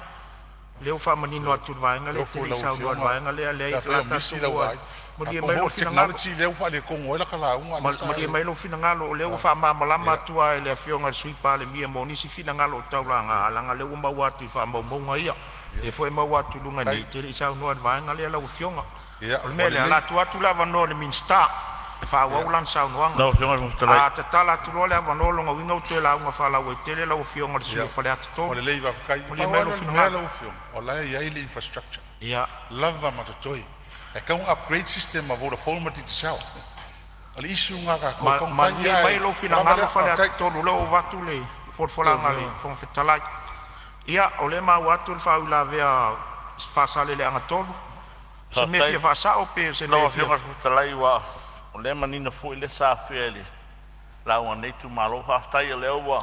Lea ua faamanino atu le vaega lea, e te le i lau saunoa i le Afioga, vaega lea. pe Leai, afai la o misi tatou lau ua vaai. malie A mai po lou o le finagalo. technology lea ua faaletonu ai lata lauga lea sa Malie e mai lou finagalo, o lea ua faamalamalama atu lava e le Afioga i le Sui Palemia mo nisi finagalo o taulaga, leaga o lea ua maua atu i faamaumauga ia. O lea foi e maua atu i luga nei, e te le i saunoa i le vaega lea lau Afioga. Ia, O le ua mea lea, o le lelei. a tuu atu le avanoa i le Minisita e faaauau lana saunoaga. Lau Afioga i le Fofoga Fetalai. A tatala atu loa le avanoa, o lona uiga ua toe lauga faalauaitele lau Afioga i le sui Ia, usufono mo Faleata ua 3. lelei faafetai. Malie Pau mai lava lou lea o le mea finagalo. lau Afioga, o la e i ai le infrastructure, Ia, lava ma totoe. E tatau ona upgrade system a Vodafone ma Digicel. O le issue lena a tatou e tatau ona fai, Malie mai ae lou ua lava finagalo lea, Faleata faafetai. 3, o lea ua avatu le folafolaga a le Fofoga Fetalai. Ia, o lea e maua atu le faauilavea a Faasaleleaga 3. O se mea e Faafetai fia faasao pe o se mea lau e fia... Afioga i le Fofoga Fetalai, ua o lea e manino foi lea sa afea i le lauga a lenei itumalo. Faafetai o lea ua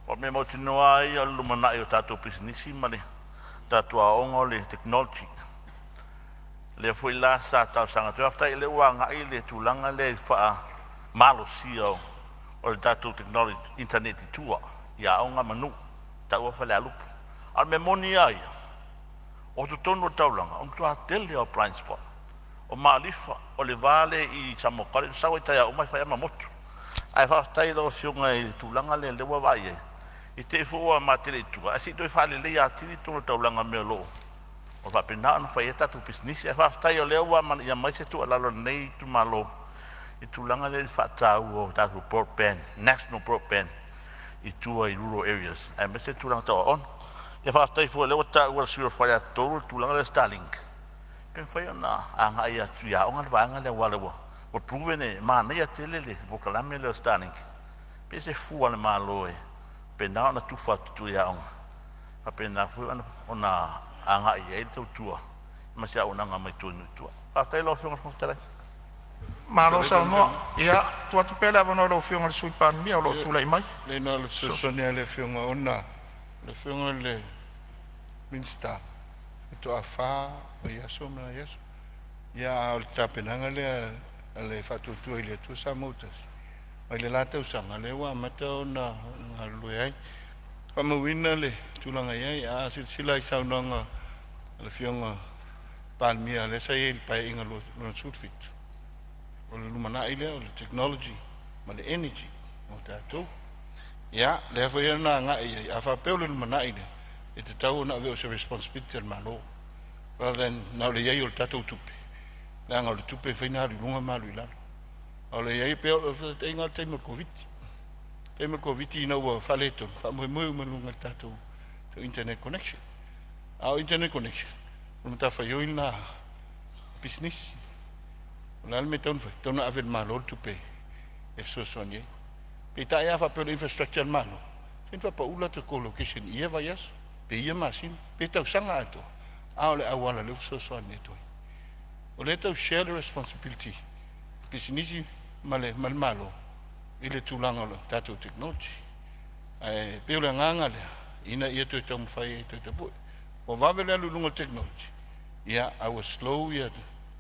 o le mea mautinoa lava ia o le lumanai o tatou pisinisi ma le tatou aoga o le technology. Lea foi la sa talosaga atu ai. Faafetai o lea ua agai le tulaga lea i le faamalosia o le tatou technology internet i tua i aoga ma nuu, e taua Falealupo. A o le mea moni lava ia, o totonu o le taulaga, o le matua tele lava o blind spot. O Malifa, o le va lea i Samoa College, e sau lava i taeao uma e fai lava ma motu. Ae faafetai i lau Afioga i le tulaga lea o lea ua vaai i ai, i te i foi ua matele i tua ae se i toe faaleleia atili totonu o le taulaga i mea o lo o faapena ona fai ai tatou pisinisi. Ae faafetai o lea ua amanaia mai se tuualalo a lenei itumalo i le tulaga lea i le faataua o tatou broadband, national broadband i tua i rural areas aemaise tulaga tau aoga. Ia faafetai foi o lea ua taua e le sui usufono o Faleata 3 le tulaga lea o le starlink, pe mafai ona agai atu i aoga le vaega lea aua o lea ua proven e manaia tele le polokalame lea o le starlink. Pe se fua a le Malo e faapena ona tufa atu i tua i aoga, e faapena foi ona agai i ai le tautua ma se auaunaga mai tua i nuu i tua. Faafetai lau Afioga i le Fofoga Fetalai. Malo Fetalai lau saunoa. Afioga. Ia, tuu atu pea le avanoa i lau Afioga i le Sui Palemia o lo o Ia, tulai mai. leai na o le fesoasoani lava i le Afioga ona o le Afioga i le Minisita faatoa fa vaiaso ma nai aso. Ia a o le tapenaga lea a le Faatuatua i le Atua Samoa ua Tasi, mai le la tausaga lea ua amata ona galulue ai. Faamauina le tulaga e i ai. A silasila i saunoaga a le Afioga Palemia lea sa i ai i le Paeaiga Lona XVII, o le lumanai lea o le technology ma le energy mo tatou. Ia, lea foi na agai i ai, a faapea o le lumanai lea, e tatau ona ave o se responsibility a le Malo rather than na o le i ai o le tatou tupe, leaga o le tupe e fai ona alu i luga ma alu i lalo. A o le i ai pea o le faataitaiga lava o le taimi o le Koviti. Taimi o le Koviti ina ua faaletonu, faamoemoe uma i luga o le tatou internet connection. A o internet connection, o le matafaioi lena a pisinisi. O le a le mea e tatau ona fai? E tatau ona ave e le Malo le tupe e fesoasoani ai. Peitai a faapea o le infrastructure a le Malo, e mafai ona faapau latou colocation i ia vaiaso, pe ia masina, pe tausaga atoa, a o le auala lea ua fesoasoani atu ai. O lea e tau share le responsibility pisinisi ma le Malo i le tulaga o le tatou technology. Ae pei o le agaga lea ina ia toe taumafai e toe tapue. Ua vave le alu i luga o le technology, ia a ua slow ia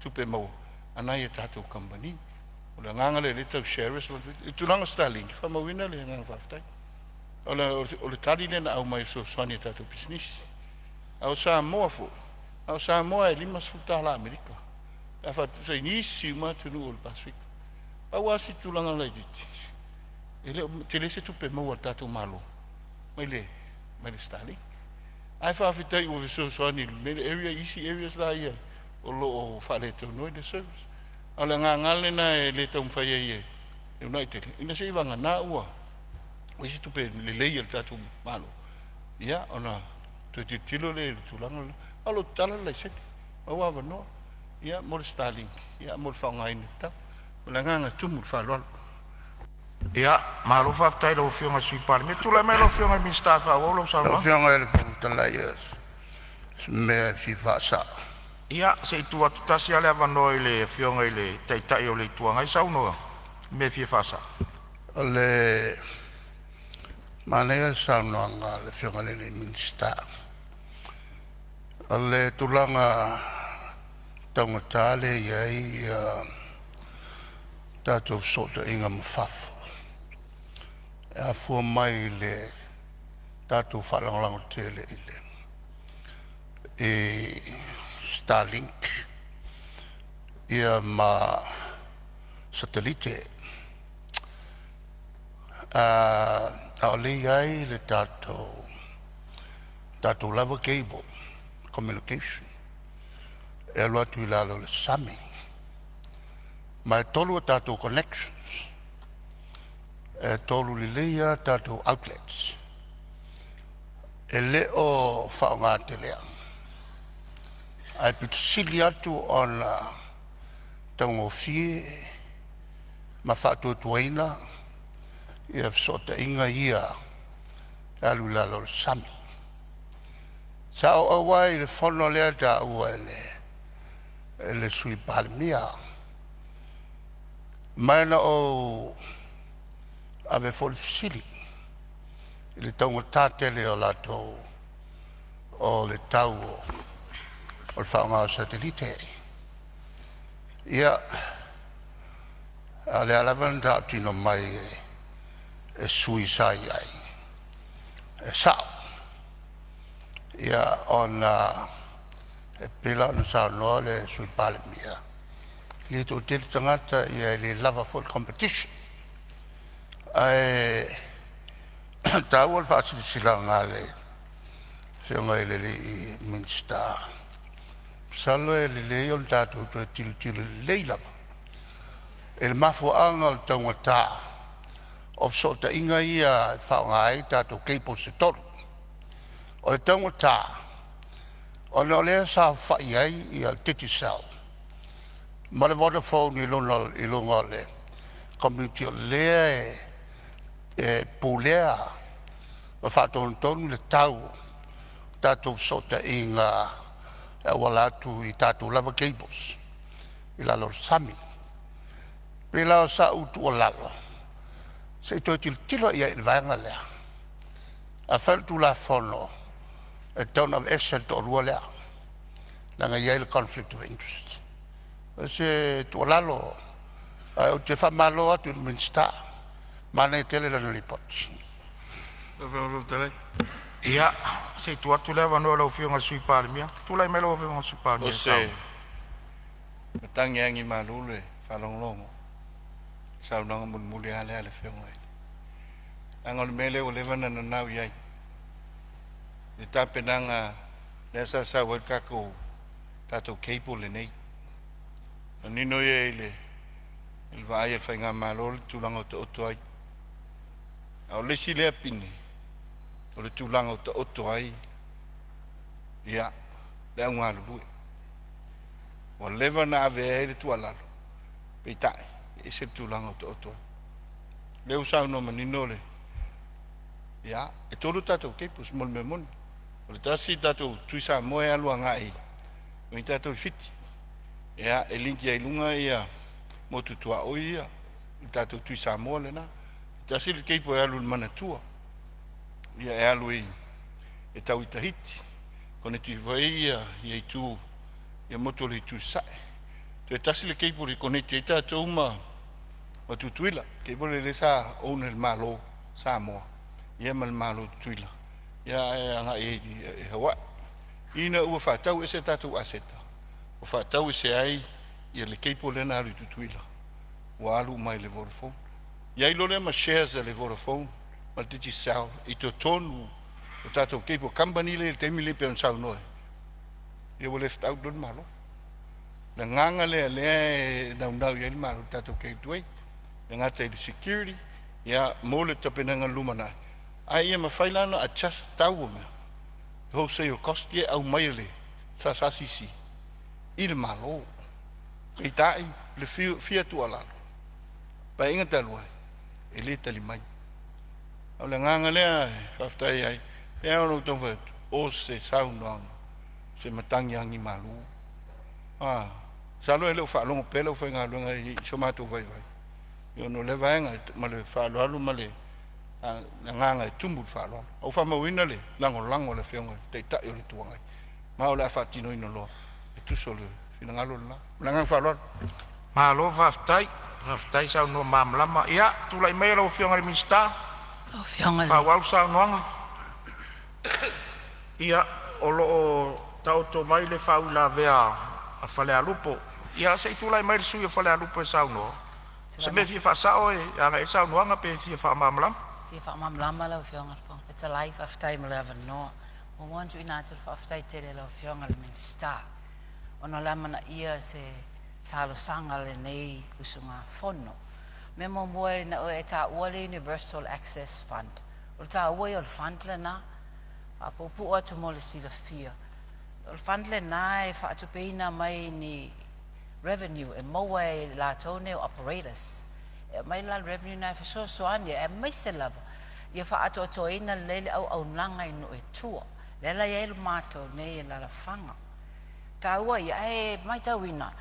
tupe maua a nai a tatou kamupani. O le agaga lea o lea e tau share responsibility. I le tulaga o Starlink, e faamauina le agaga faafetai. O le tali lea na aumai e fesoasoani i a tatou pisinisi. A o Samoa foi, A o Samoa e $50 Amerika pe a faatutusa i nisi uma atunuu o le Pasefika. Pau lava si tulaga laitiiti, e le o tele se tupe maua a le tatou Malo mai le Starlink. Ae faafetai ua fesoasoani i le mea lea area, isi areas la ia o lo o faaletonu ai le service. A o le agaga lava lena e le taumafai ai e uunai tele, ina se i vagana ua i ai se tupe lelei a le tatou Malo, ia ona toe tilotilo lea i le tulaga lena. A o lo o tatala le laisene, maua avanoa, ia mo le Starlink, ia mo le faaaogaina tatau. Ma le agaga e tumu i le faaaloalo. Ia, malo faafetai i lau Afioga i le Sui Palemia. Tulai mai lau Afioga i le Minisita e faaauau lau Lau saunoaga. Afioga i le Fofoga Fetalai, o si mea e fia faasa'o. Ia, se i tuu atu tasi lava le avanoa i le Afioga i le Taitai o le Itu Agai e saunoa i le mea e fia faasa'o. O le manaia o le saunoaga a le Afioga i le Minisita. O le tulaga taugata lea e i ai tatou fesootaiga ma fafo e afua mai i le tatou faalagolago tele i Starlink ia ma satelite. A o lea e i ai le tatou lava cable communication e alu atu i lalo o le sami, ma e tolu a tatou connections, e tolu lelei lava tatou outlets. E le o faaaoga teleina, ae aupito sili atu ona taugofie ma faatuatuaina ia fesootaiga ia e alu i lalo o le sami. Sa ou auai i le fono lea e taua e le Sui Palemia, ma na ou ave foi le fesili i le taugata tele o latou o le tau o le faaaoga o satelite. Ia, a o lea lava na tautino mai e sui sa i ai, e sao. Ia ona e pei la ona saunoa le Sui Palemia, e le toatele tagata e le lava foi le competition. Ae taua le faasilasilaga a le Afioga i le Minisita, masalo e lelei ona tatou toe tilotilo lelei lava i le mafuaaga o le taugata o fesootaiga ia e faaaoga ai tatou cables e tolu. O le taugata ona o lea e saofai ai le Digicel ma le Vodafone i luga o le komiuti o lea e pulea ma faatonutonu le tau o tatou fesootaiga e auala atu i tatou lava cables i lalo o le sami. E pei la o sau tuualalo, se i toe tilotilo i ai i le vaega lea. Afai o le Tulafono e tatau ona aveese le toalua lea leaga e i ai le conflict of interest. O se tuualalo ae ou te faamalo atu i le Minisita, manaia tele lana lipoti. Ia, se i tuu atu le avanoa i lau Afioga i le Sui Palemia. Tulai mai lau Afioga i le Sui Palemia O e se saunoa. matagi e agimalu le faalogologo i le saunoaga mulimuli lava lea a le Afioga i le… Leaga o le mea lea ua leva ona nanau i ai i le tapenaga lea sa sau ai le tatou cable lenei. O le manino ia i le vaai a le faigamalo le tulaga o taoto ai. A o le isi lea pine o le tulaga o taoto ai ia le au galulue. Ua leva ona ave ai le tuualalo, peitai e ese le tulaga o taoto ai. O lea ua saunoa manino le… ia, e tolu tatou cables mo le mea moni. O le tasi le tatou Tuisamoa e alu agai i tatou i Fiti, ia e liki ai i luga motu tuaoi ia, le tatou Tuisamoa lena. Tasi le cable e alu i le Manatua, ia e alu i e tau i Tahiti, koneti foi ia itu ia motu o le itu i Sasae. Toe tasi le cable e koneti ai tatou ma Tutuila, cable lea sa own e le Malo o Samoa ia ma le Malo o Tutuila, ia ae agai ai i Hawaii. Ina ua faatau ese tatou aseta, ua faatau ese ai ia le cable lea na alu i Tutuila, ua alu uma i le Vodafone. I ai loa lea ma shares a le Vodafone ma le Digicel i totonu o tatou cable company lea i le taimi lenei pei ona saunoa ai, ia ua left out loa le Malo. Le agaga lea lea e naunau i ai le Malo i le tatou gateway, e le gata i le security ia mo le tapenaga i le lumanai, ae ia mafai la ona adjust tau o mea, wholesale cost ia e aumai e le SSCC i le Malo. Peitai le fia tuualalo, Paeaiga talu ai e le tali mai. O le agaga lea e faafetai ai, pei lava ona ou taumafai atu, o se saunoaga, o se matagi agimalu. Masalo e le o faalogo pea le aufaigaluega i so matou vaivai ona o lea vaega ma le faaaloalo ma le agaga e tumu i le faaaloalo. A ua faamauina le lagolago a le Afioga i le Taitai o le Itu Agai, ma o le a faatinoina loa e tusa o le finagalo lena. Ma le agaga faaaloalo. Malo faafetai, faafetai saunoa malamalama. Ia, tulai maia lau Afioga i le Minisita e faaauau le saunoaga. Ia, o lo o taoto mai le faauilavea a Falealupo. Ia se i tulai mai le sui usufono mo Falealupo e saunoa. O se mea e fia faasao e agai i ai le saunoaga pe fia faamalamalama. E fia faamalamalama lau Afioga i le Fofoga Fetalai, faafetai mo le avanoa. Muamua ona tuuina atu le faafetai tele i lau Afioga i le Minisita ona o le amanaia o se talosaga a lenei usugafono. O le mea muamua ina ua e taua le Universal Access Fund, o le taua ia o le fund lena. E faapuupuu atu mo le silafia, o le fund lena e faatupeina mai ni revenue e maua e latou nei o operators. E aumai la le revenue lena e fesoasoani aemaise lava ia faaatoatoaina lelei le auaunaga i nuu i tua. Lea la e i ai lo matou nei alaalafaga. Taua ia, ae matauina,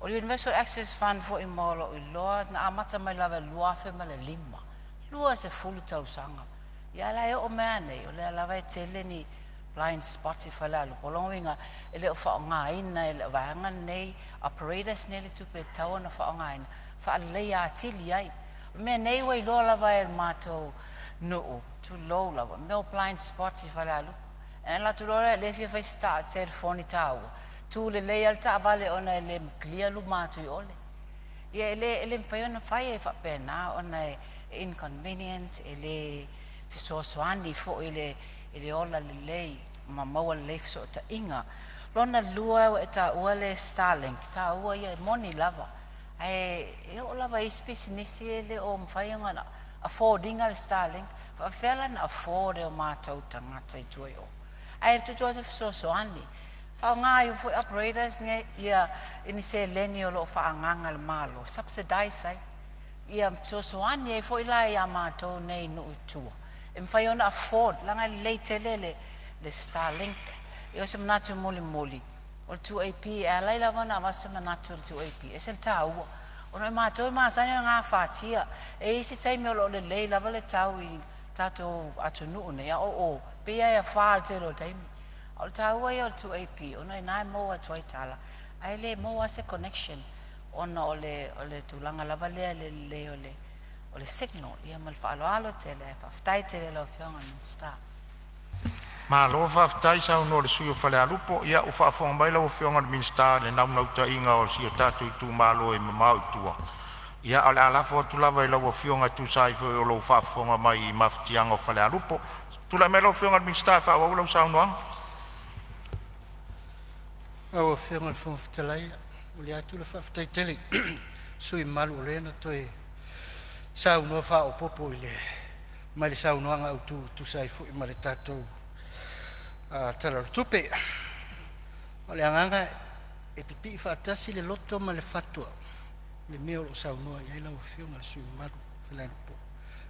o le Universal Access Fund foi mo lou iloa na amata mai lava i le 2005, 20 tausaga. Ia a la e oo mai lava nei, o lea lava e tele ni blind spots i Falealupo. O lona uiga e le o faaaogaina e le vaega lenei, operators nei le tupe e tatau ona faaaogaina e faaleleia atili ai. O le mea nei ua iloa lava e le matou nuu, tulou lava, mea o blind spots i Falealupo. E alu atu loa lea e fia fai se telefoni taua, tu lelei lava le taavale ona e le clear luma atu i ole. Ia e le mafai ona fai e faapena ona e inconvenient, e le fesoasoani foi i le ola lelei ma maua lelei fesootaiga. Lona lua ua e taua le Starlink, taua ia e moni lava, ae e oo lava i isi pisinisi e le o mafai ona afford ina le Starlink. E faapefea la ona afford e o matou tagata i tua i o? Ae tuutuu atu se fesoasoani, faaaoga ai foi operators nei ia i ni seleni o lo o faaagaaga e le Malo, subsidize ai ia fesoasoani ai foi la ia matou nei i nuu i tua e mafai ona afford, leaga e lelei tele le Starlink. Ia o se manatu mulimuli, o le 2AP, e ala ai lava ona avatu se manatu i le 2AP, e ese le taua, ona o matou e masani ona gafatia. E i ai isi taimi o lo o lelei lava le tau i tatou atunuu nei, a o o pei lava e afa i le tele o taimi. A o le taua ia o le 2AP ona o i ina e maua atu ai tala, ae le maua lava se connection ona o le tulaga lava lea i le lelei o le signal. Ia ma le faaaloalo tele, ae faafetai tele i lau Afioga i le Minisita. Malo faafetai saunoa i le sui usufono mo Falealupo. Ia ua faafofoga mai lau Afioga i le Minisita i le naunautaiga o si o tatou itumalo e mamao i tua. Ia ae o le a lafo atu lava i lau Afioga e tusa ai foi o lou faafofoga mai i mafatiaga o Falealupo. Tulai mai lau Afioga i le Minisita e faaauau lau saunoaga. Lau Afioga i le Fofoga Fetalai, e momoli atu le faafetai tele i le sui usufono mamalu o lea na toe saunoa faaopoopo i le mai le saunoaga autu e tusa ai foi ma le tatou Tala o le Tupe. O le agaga e pipii faatasi le loto ma le fatu i le mea o lo o saunoa i ai lau Afioga i le sui usufono mamalu o Falealupo,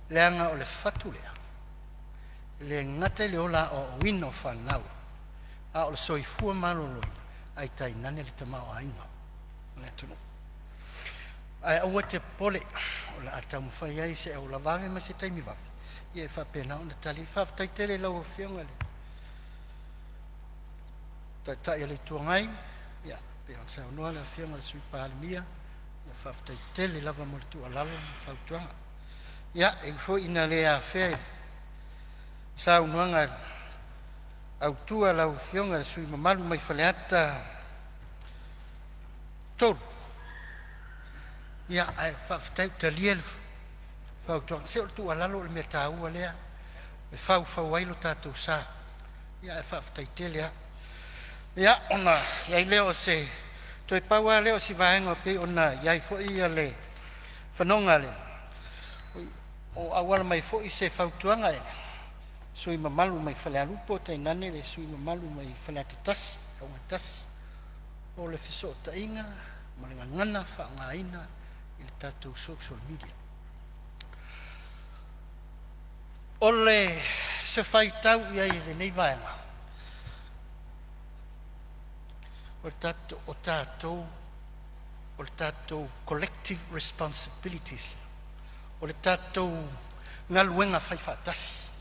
leaga o le fatu lea, e le gata i le ola aoaoina o fanau, a o le soifua maloloina, ae tainane le tamaoaiga o le atunuu. Ae aua e te popole, o le a taumafai ai i se auala vave ma se taimi vave e faapena ona tali ai. Faafetai tele i lau Afioga i le Taitai o le Itu Agai, pei ona saunoa le Afioga i le Sui Palemia, ia faafetai tele lava mo le tuualalo ma le fautuaga. Ia, e ui foi ina le afea i le saunoaga Autu a lau Afioga i le sui usufono mamalu mai Faleata 3. Ia, ae faafetai ua talia le fautuaga. Se o le tuualalo o le mea taua lea e faufau ai lo tatou sa. Ia ae faafetai tele lava. Ia ona i ai lea o se toe pau lava lea o si vaega e pei ona i ai foi le fanoga o auala mai foi se fautuaga i le sui usufono mamalu mai Falealupo tainane le sui usufono mamalu mai Faleata 1, o le fesootaiga ma le gagana faaaogaina i le tatou social media. O le se faitau i ai a lenei vaega, o tatou o le tatou collective responsibilities, o le tatou galuega faifaatasi.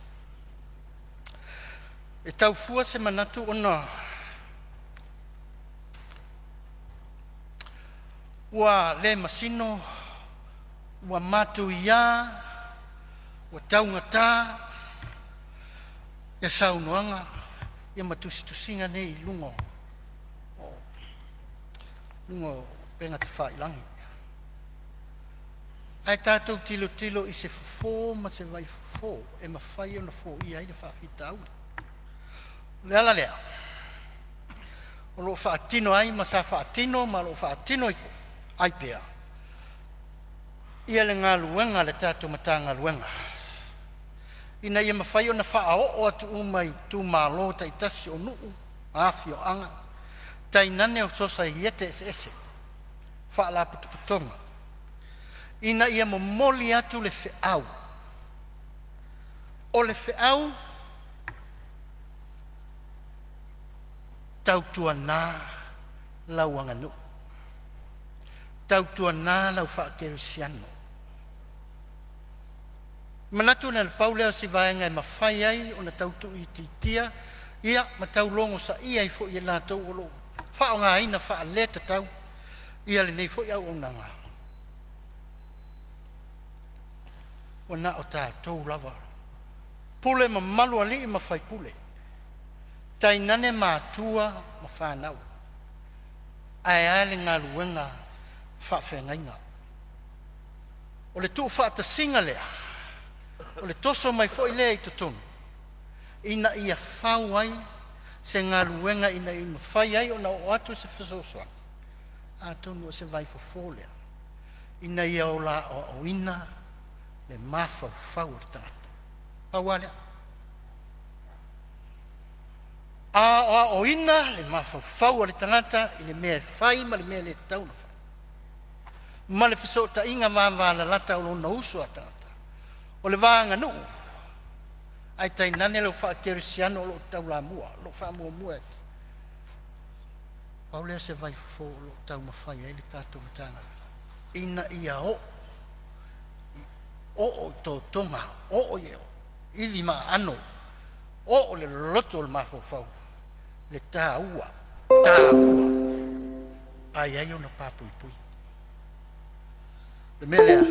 E tau fua se manatu ona ua le masino ua matuia, ua taugata ia saunoaga ma tusitusiga nei i luga o upega tafailagi. Ae tatou tilotilo i se fofo ma se vaifofo e mafai ona foia ai le faafitauli. O le ala lea o lo o faatino ai ma sa faatino ma o lo o faatino ai pea le galuega a le tatou Matagaluega ina ia mafai ona faaoo atu uma i itumalo taitasi o nuu ma afioaga, tainane o Sosaiete eseese, faalapotopotoga ina ia momoli atu le feau. O le feau, tautuana lau aganuu, tautuana lau faakerisiano. E manatu na o le pau lea o si vaega e mafai ai ona tau tuuitiitia ia ma tau logosaia ai foi e latou o lo o faaaogaina faaletatau ia lenei foi auaunaga, ua na o tatou lava, pule mamalu a alii ma faipule, tainane matua ma fanau, ae a le galuega a faafeagaiga. O le tuufaatasiga lea, o le toso mai foi lea i totonu ina ia fau ai se galuega ina ia mafai ai ona oo atu se fesoasoani, atonu o se vaifofo lea ina ia ola aoaoina le mafaufau o le tagata. Pau lava lea, a aoaoina le mafaufau o le tagata i le mea e fai ma le mea e le tatau ona fai, ma le fesootaiga vavalalata o lona uso a tagata, o le va aganuu ae tainane lau faakerisiano o lo o taulamua, o lo o faamuamua. Pau lea o se vaifofo o lo o taumafai ai le tatou Matagaluega ina ia oo, oo i totoga, oo i ivi ma aano, oo i le loloto o le mafaufau le taua, taua a i ai ona pa puipui. O le mea lea ua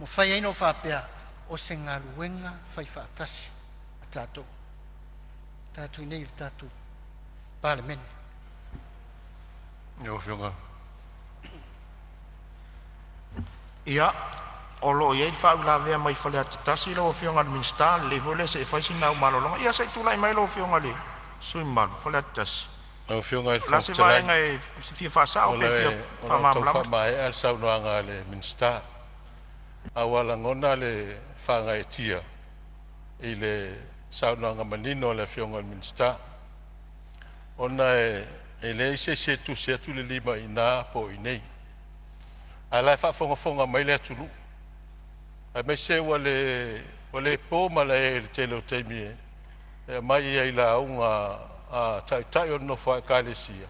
mafai ai ona ou faapea, o se galuega faifaatasi a tatou, tatou i inei i le tatou Palemene. Lau Afioga. Ia, o lo o i ai le faauilavea mai Faleata 1 lau Afioga i le Minisita, lelei foi lea se i fai sina au malologa. Ia se i tulai mai lau Afioga i le sui usufono mamalu Faleata 1. Lau Afioga i le O le a Fofoga se Fetalai, vaega e fia faasao o pe fia le a tau faamalamalama? faamaea le saunoaga a le Minisita, a ua lagona le faagaeetia i le saunoaga manino a le Afioga i le Minisita, ona e leai se isi e tusi atu le lima i ina po o i inei, a o la e faafogafoga mai le atunuu, aemaise ua le po malae i le tele o taimi e aumai ai i lauga a Taitai o le nofo a Ekalesia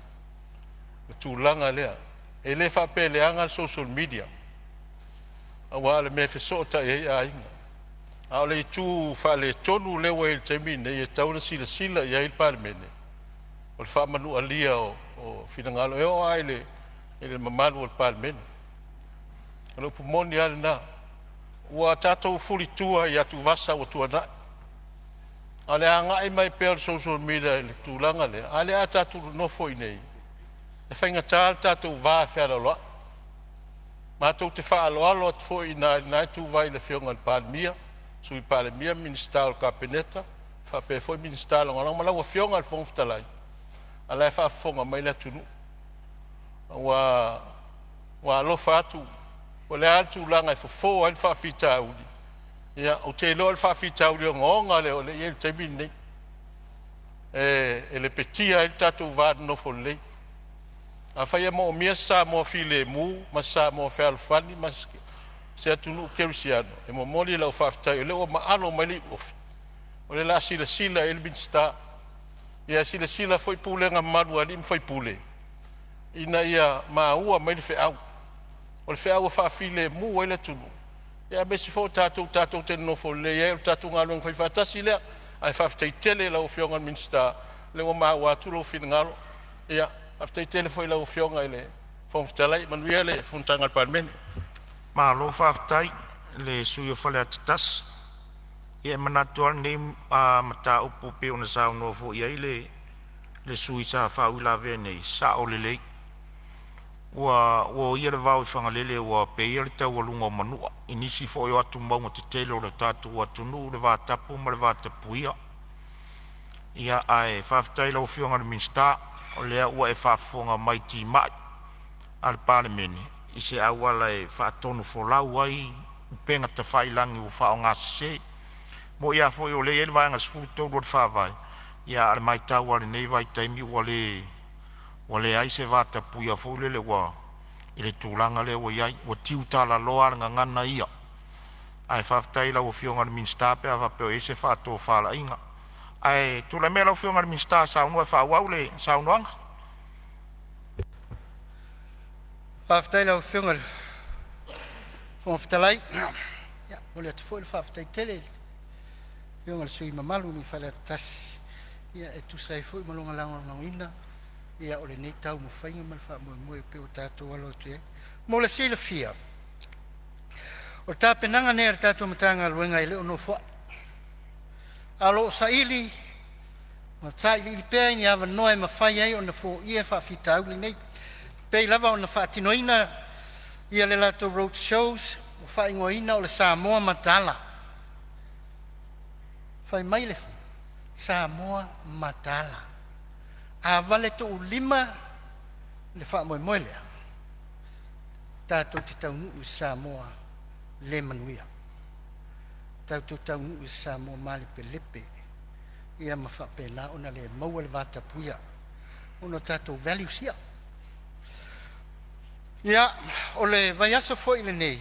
le tulaga lea. E le faapea e leaga le social media, aua o le mea e fesootai ai aiga, a o le itu faaletonu lea ua i ai i le taimi lenei e tatau ona silasila i ai le Palemene, o le faamanualia o finagalo, e oo lava i le mamalu o le Palemene. O le upu moni lava lena, ua tatou fulitua i atuvasa ua tuanai. A o le agai mai pea o le social media i le tulaga lea, a lea a tatou nonofo i inei, e faigata le tatou va fealoaloai. Matou te faaaloalo atu foi i ina i lena ituvai i le Afioga i le Palemia, Sui Palemia, Minisita o le Kapeneta faapea foi Minisita Lagolago ma lau Afioga i le Fofoga Fetalai, a o la e faafofoga mai le atunuu. Ua alofa atu po o le a le tulaga e fofo ai le faafitauli, ia ou te iloa o le faafitauli ogaoga lea o lea e i ai i le taimi lenei, e lepetia ai le tatou va nonofo lelei. Afai e moomia se Samoa filemu ma se Samoa fealofani ma se atunuu kerisiano, e momoli lau faafetai o lea ua maalo mai le iuofe o lea o le a silasila i ai le Minisita. Ia silasila foi pulega mamalu a alii ma faipule ina ia maua mai le feau. O le feau e faafilemu ai le atunuu aemaise foi o tatou tatou te nonofo lelei ai, o le tatou galuega faifaatasi lea. Ae faafetai tele i lau Afioga i le Minisita o lea ua maua atu lou finagalo. Ia faafetai tele foi i lau Afioga i le Fofoga Fetalai. Manuia le fonotaga a le Palemene. Malo faafetai i le sui usufono o Faleata 1. Ia e manatu lava lenei mataupu e pei ona saunoa foi i ai le sui usufono sa faauilavea nei, e sao lelei. Ua oia le vao i Fagalele ua peia le taualuga o Manua i nisi foi o atumauga tetele o le tatou atunuu le vatapu ma le vatapuia. Ia ae faafetai i lau Afioga i le Minisita o lea ua e faafofoga mai i timai a le Palemene i se auala e faatonufolau ai upega tafailagi ua faaaogasese. E moni a foi o lea e i ai le Vaega 13 o le Faavae, ia a o le maitau lava i lenei vaitaimi ua leai se vatapuia foi lele ua i le tulaga lea ua i ai, ua tiutalaloa le gagana ia. Ae faafetai i lau Afioga i le Minisita pe a faapea o i ai se faatofalaiga. Ae tulai mai lau Afioga i le Minisita e saunoa e faaauau le saunoaga. Faafetai i lau Afioga i le Fofoga Fetalai. E momoli atu foi le faafetai tele i le Afioga i le sui usufono mamalu mai Faleata 1 e tusa ai foi ma lona lagolagoina o lenei taumafaiga ma le faamoemoe e pei ua tatou alo atu i ai. Mo le silafia, o le tapenaga nei a le tatou Matagaluega e le o nofoa'i, ae o lo o saili ma sailiili pea ni avanoa e mafai ai ona foia faafitauli nei, e pei lava ona faatinoina le latou Road Shows ua faaigoaina o le Samoa Mataala. Fai mai le Samoa Mataala, a valetuulima le faamoemoe lea, tatou te taunuu i se Samoa le manuia, tatou te taunuu i se Samoa malepelepe ia ma faapena ona le maua le vatapuia ona o tatou values ia. Ia, o le vaiaso foi lenei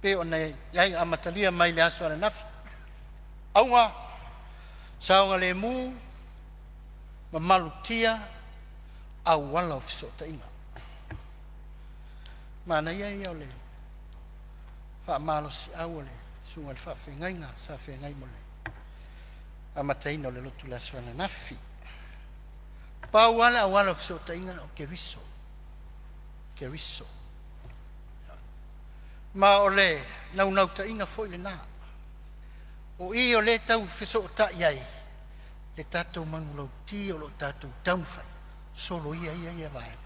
pei ona i ai amatalia mai le aso ananafi, auga saogalemu ma malutia auala o fesootaiga. Manaia ia o le faamalosiau a le susuga i le faafeagaiga sa feagai ma le amataina o le lotu i le aso ananafi. Pau lava le auala o fesootaiga o Keriso, Keriso. Ma o le naunautaiga foi lena, o i o lea e tau fesootai ai le tatou manulauti o lo o tatou taumafai e soloia ia vaega,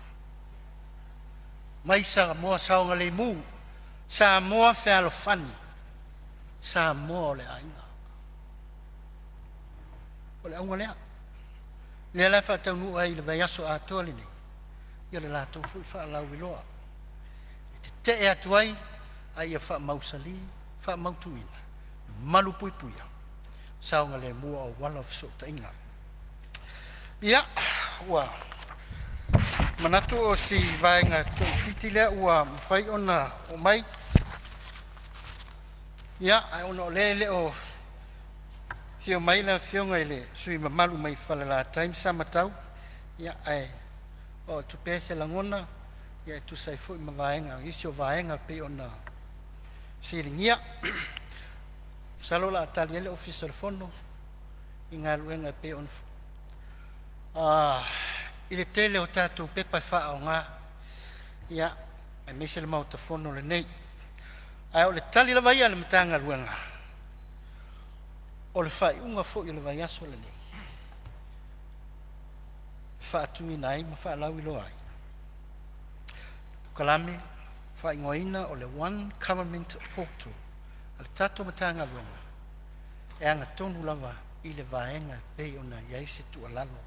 mai Samoa saogalemu, Samoa fealofani, Samoa o le aiga. O le auga lea, lea la e faataunuu ai i le vaiaso atoa lenei ia le latou foi faalauiloa e tete'e atu ai a ia faamausali, faamautuina, malupuipuia saogalemu o auala o fesootaiga. Ia, ua manatu o si vaega toaitiiti lea ua mafai ona oo mai. Ia, ae ona o lea e le o afio mai le Afioga i le sui usufono mamalu mai Falelatai ma Samatau, ia ae oo atu pea se lagona e tusa ai foi ma vaega nisi o vaega e pei ona fesiligia. Masalo o le a tali ai le Ofisa o le Fono i galuega e pei ona i le tele o tatou pepa e faaaoga, ia aemaise le Maota Fono lenei. Ae o le tali lava ia a le Matagaluega, O le faaiuga foi o le vaiaso lenei, e faatuina ai ma faalauiloa ai polokalame faaigoaina o le One Government Portal a le tatou Matagaluega e agatonu lava i le vaega e pei ona i ai se tuualalo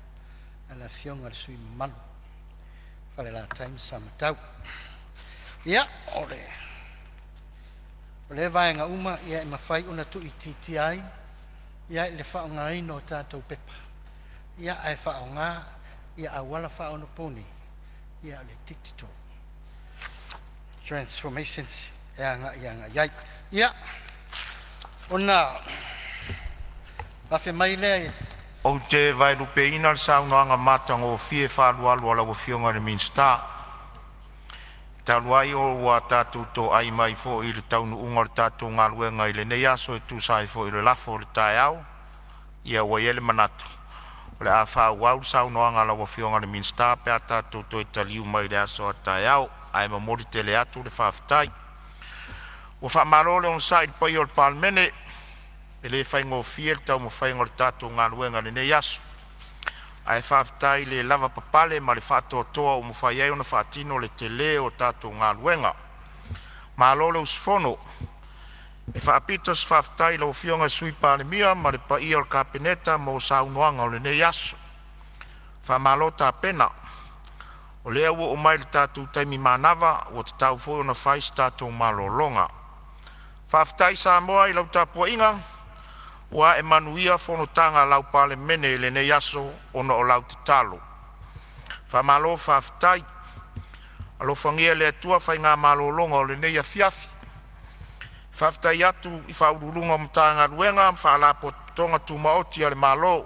a le Afioga i le sui usufono mamalu o Falelatai ma Samatau. Ia, o lea vaega uma e mafai ona tuuitiitia ai le faaaogaina o tatou pepa ae faaaoga auala faaonaponei, le digital transformation e agai i ai. Ia, ona afe mai lea. Ou te vaelupeina le saunoaga matagofie faaalualu a lau Afioga i le Minisita, talu ai ua tatou toai mai foi i le taunuuga o le tatou galuega i lenei aso e tusa ai foi o le lafo o le taeao. Ia ua i ai le manatu o le a faaauau le saunoaga a lau Afioga i le Minisita pe a tatou toe taliu mai i le aso a taeao. Ae momoli tele atu le faafetai. Ua faamalo le onosai i le paia o le Palemene, e le faigofie le taumafaiga o le tatou galuega i lenei aso. Ae faafetai i le lavapapale ma le faatoatoa ua mafai ai ona faatino le tele o le tatou galuega. Malo le usufono. E faapito se faafetai i lau Afioga i le Sui Palemia ma le paia o le Kapeneta mo saunoaga o lenei aso. Faamalo tapena. O lea ua oo mai le tatou taimi manava ua tatau foi ona fai se tatou malologa. Faafetai Samoa i lau tapuaiga, ua ae manuia fonotaga a lau Palemene i lenei aso ona o lau tatalo. Faamalo faafetai. Alofagia e le Atua faiga malologa o lenei afiafi. E faafetai atu i Ofisa Sili o Pulega o Matagaluega ma Faalapotopotoga Tumaoti a le Malo,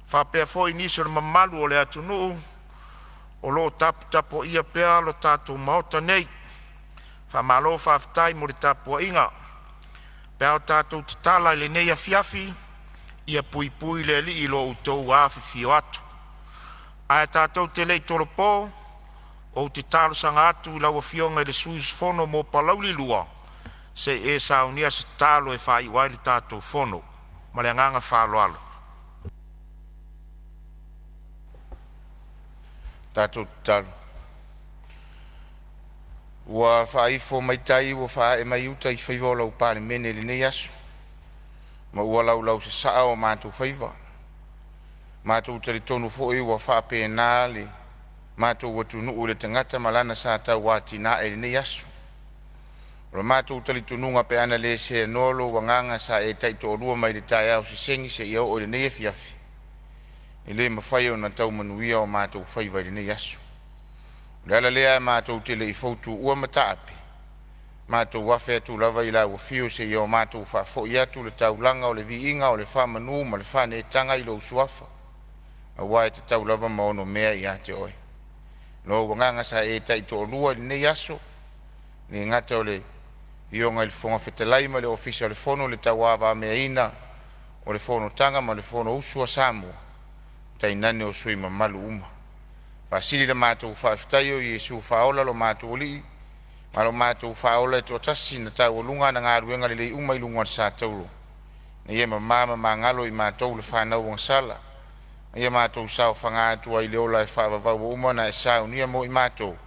faapea foi nisi o le mamalu o le atunuu o lo o taputapuaia pea lo tatou Maota nei. Faamalo faafetai mo le tapuaiga. Pe a o tatou tatala i lenei afiafi, ia puipui le Alii i lo outou afifio atu. Ae tatou te le i tolopo, ou te talosaga atu i lau Afioga i le sui usufono mo Palauli 2 se i e saunia se tatalo e faaiu ai le tatou fono. Ma le agaga faaaloalo. Tatalo. Ua faaifo mai tai ua faaee mai uta i faiva o lau Palemene i lenei aso ma ua laulausasaa o matou faiva. Matou te talitonu foi ua faapena le matou atunuu i le tagata ma lana sa tauatiae i lenei aso. O le matou talitonuga pe ana le seanoa lou agaga sa e taitoalua mai le taeao sesegi seia oo i lenei afiafi, e le mafai ona tau manuia o matou faiva i lenei aso. O le ala lea matou te le i fou tuua mataape, matou afe atu lava i lau afio seia o matou faafoi atu le taulaga o le viiga o le faamanu ma le faaneetaga i lou Suafa, aua e tatau lava ma onomea ia te oe. Lou agaga sa e taitoalua i lenei aso, e le gata o le Afioga i le Fofoga Fetalai ma le Ofisa o le Fono i le tauavameaina o le fonotaga ma le Fonousu a Samoa, tainane o sui usufono mamalu uma. Faasili la matou faafetai o Iesu Faaola lo matou Alii ma lo matou Faaola e toatasi na taualuga ana galuega lelei uma i luga o le sa tauro, ina ia mama ma magalo i matou le fanau agasala, ma ia matou saofaga atu ai i le ola e faavavau ua uma ona e saunia mo i matou,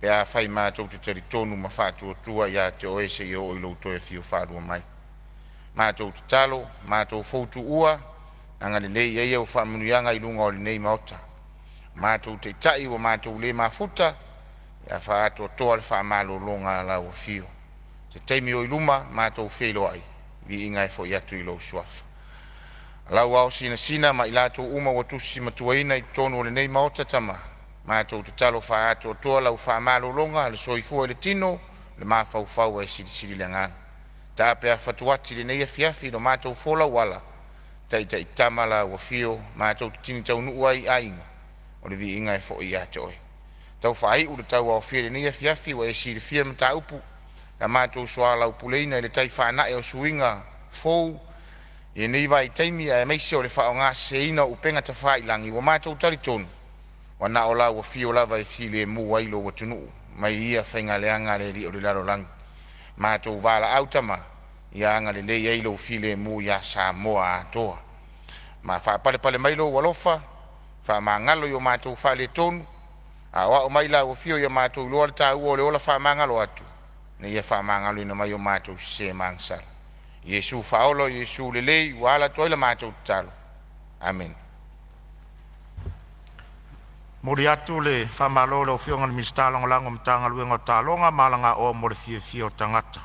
pe afai matou te talitonu ma faatuatua ia te Oe seia oo i lou toe afio faalua mai. Matou tatalo, matou fou tuua, agalelei ia au faamanuiaga i luga o lenei Maota. Matou taitai ua matou le mafuta, ia faaatoatoa le faamalologa a lau afio. Se taimi oi luma matou feiloai, viiga e foi atu i lou suafa. Lau ao sinasina ma i latou uma ua tusi matuaina i totonu o lenei Maota, Tama, matou tatalo faaatoatoa lau faamalologa o le soifua i le tino, le mafaufau ae silisili i le agaga. Taape atu i lenei afiafi i lo matou folau ala, taitaitama lau afio matou te tini taunuu ai i aiga, o le viiga e foi ia te oe. Tau faaiu le tauaofia i lenei afiafi ua e silafia le mataupu na matou soalaupuleina i le tai faanae o suiga fou i lenei vaitaimi aemaise o le faaaogaseseina o upega tafailagi. Ua matou talitonu ua na o lau afio lava e filemu ai lou atunuu mai ia faiga leaga a le alii o le lalolagi. Matou valaau Tama, Ia agalelei ai lou filemu ia Samoa atoa. Ma faapalepale mai lou alofa, faamagalo i o matou faaletonu, aoao mai lau afio ia matou iloa le taua o le ola faamagalo atu, ina ia faamagaloina mai o matou sese ma agasala. Iesu faaola, o Iesu lelei ua ala atu ai la matou tatalo. Amene. Momoli atu le faamalo i lau Afioga i le Minisita Lagolago o le Matagaluega o Taaloga ma Alagaoa mo le Fiafia o Tagata.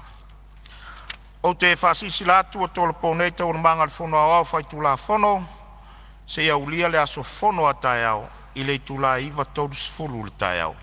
Ou te faasilasila atu ua tolopo nei Taualumaga a le Fono Aoao Faitulafono seia aulia le aso fono a taeao i le itula e 9:30 i le taeao.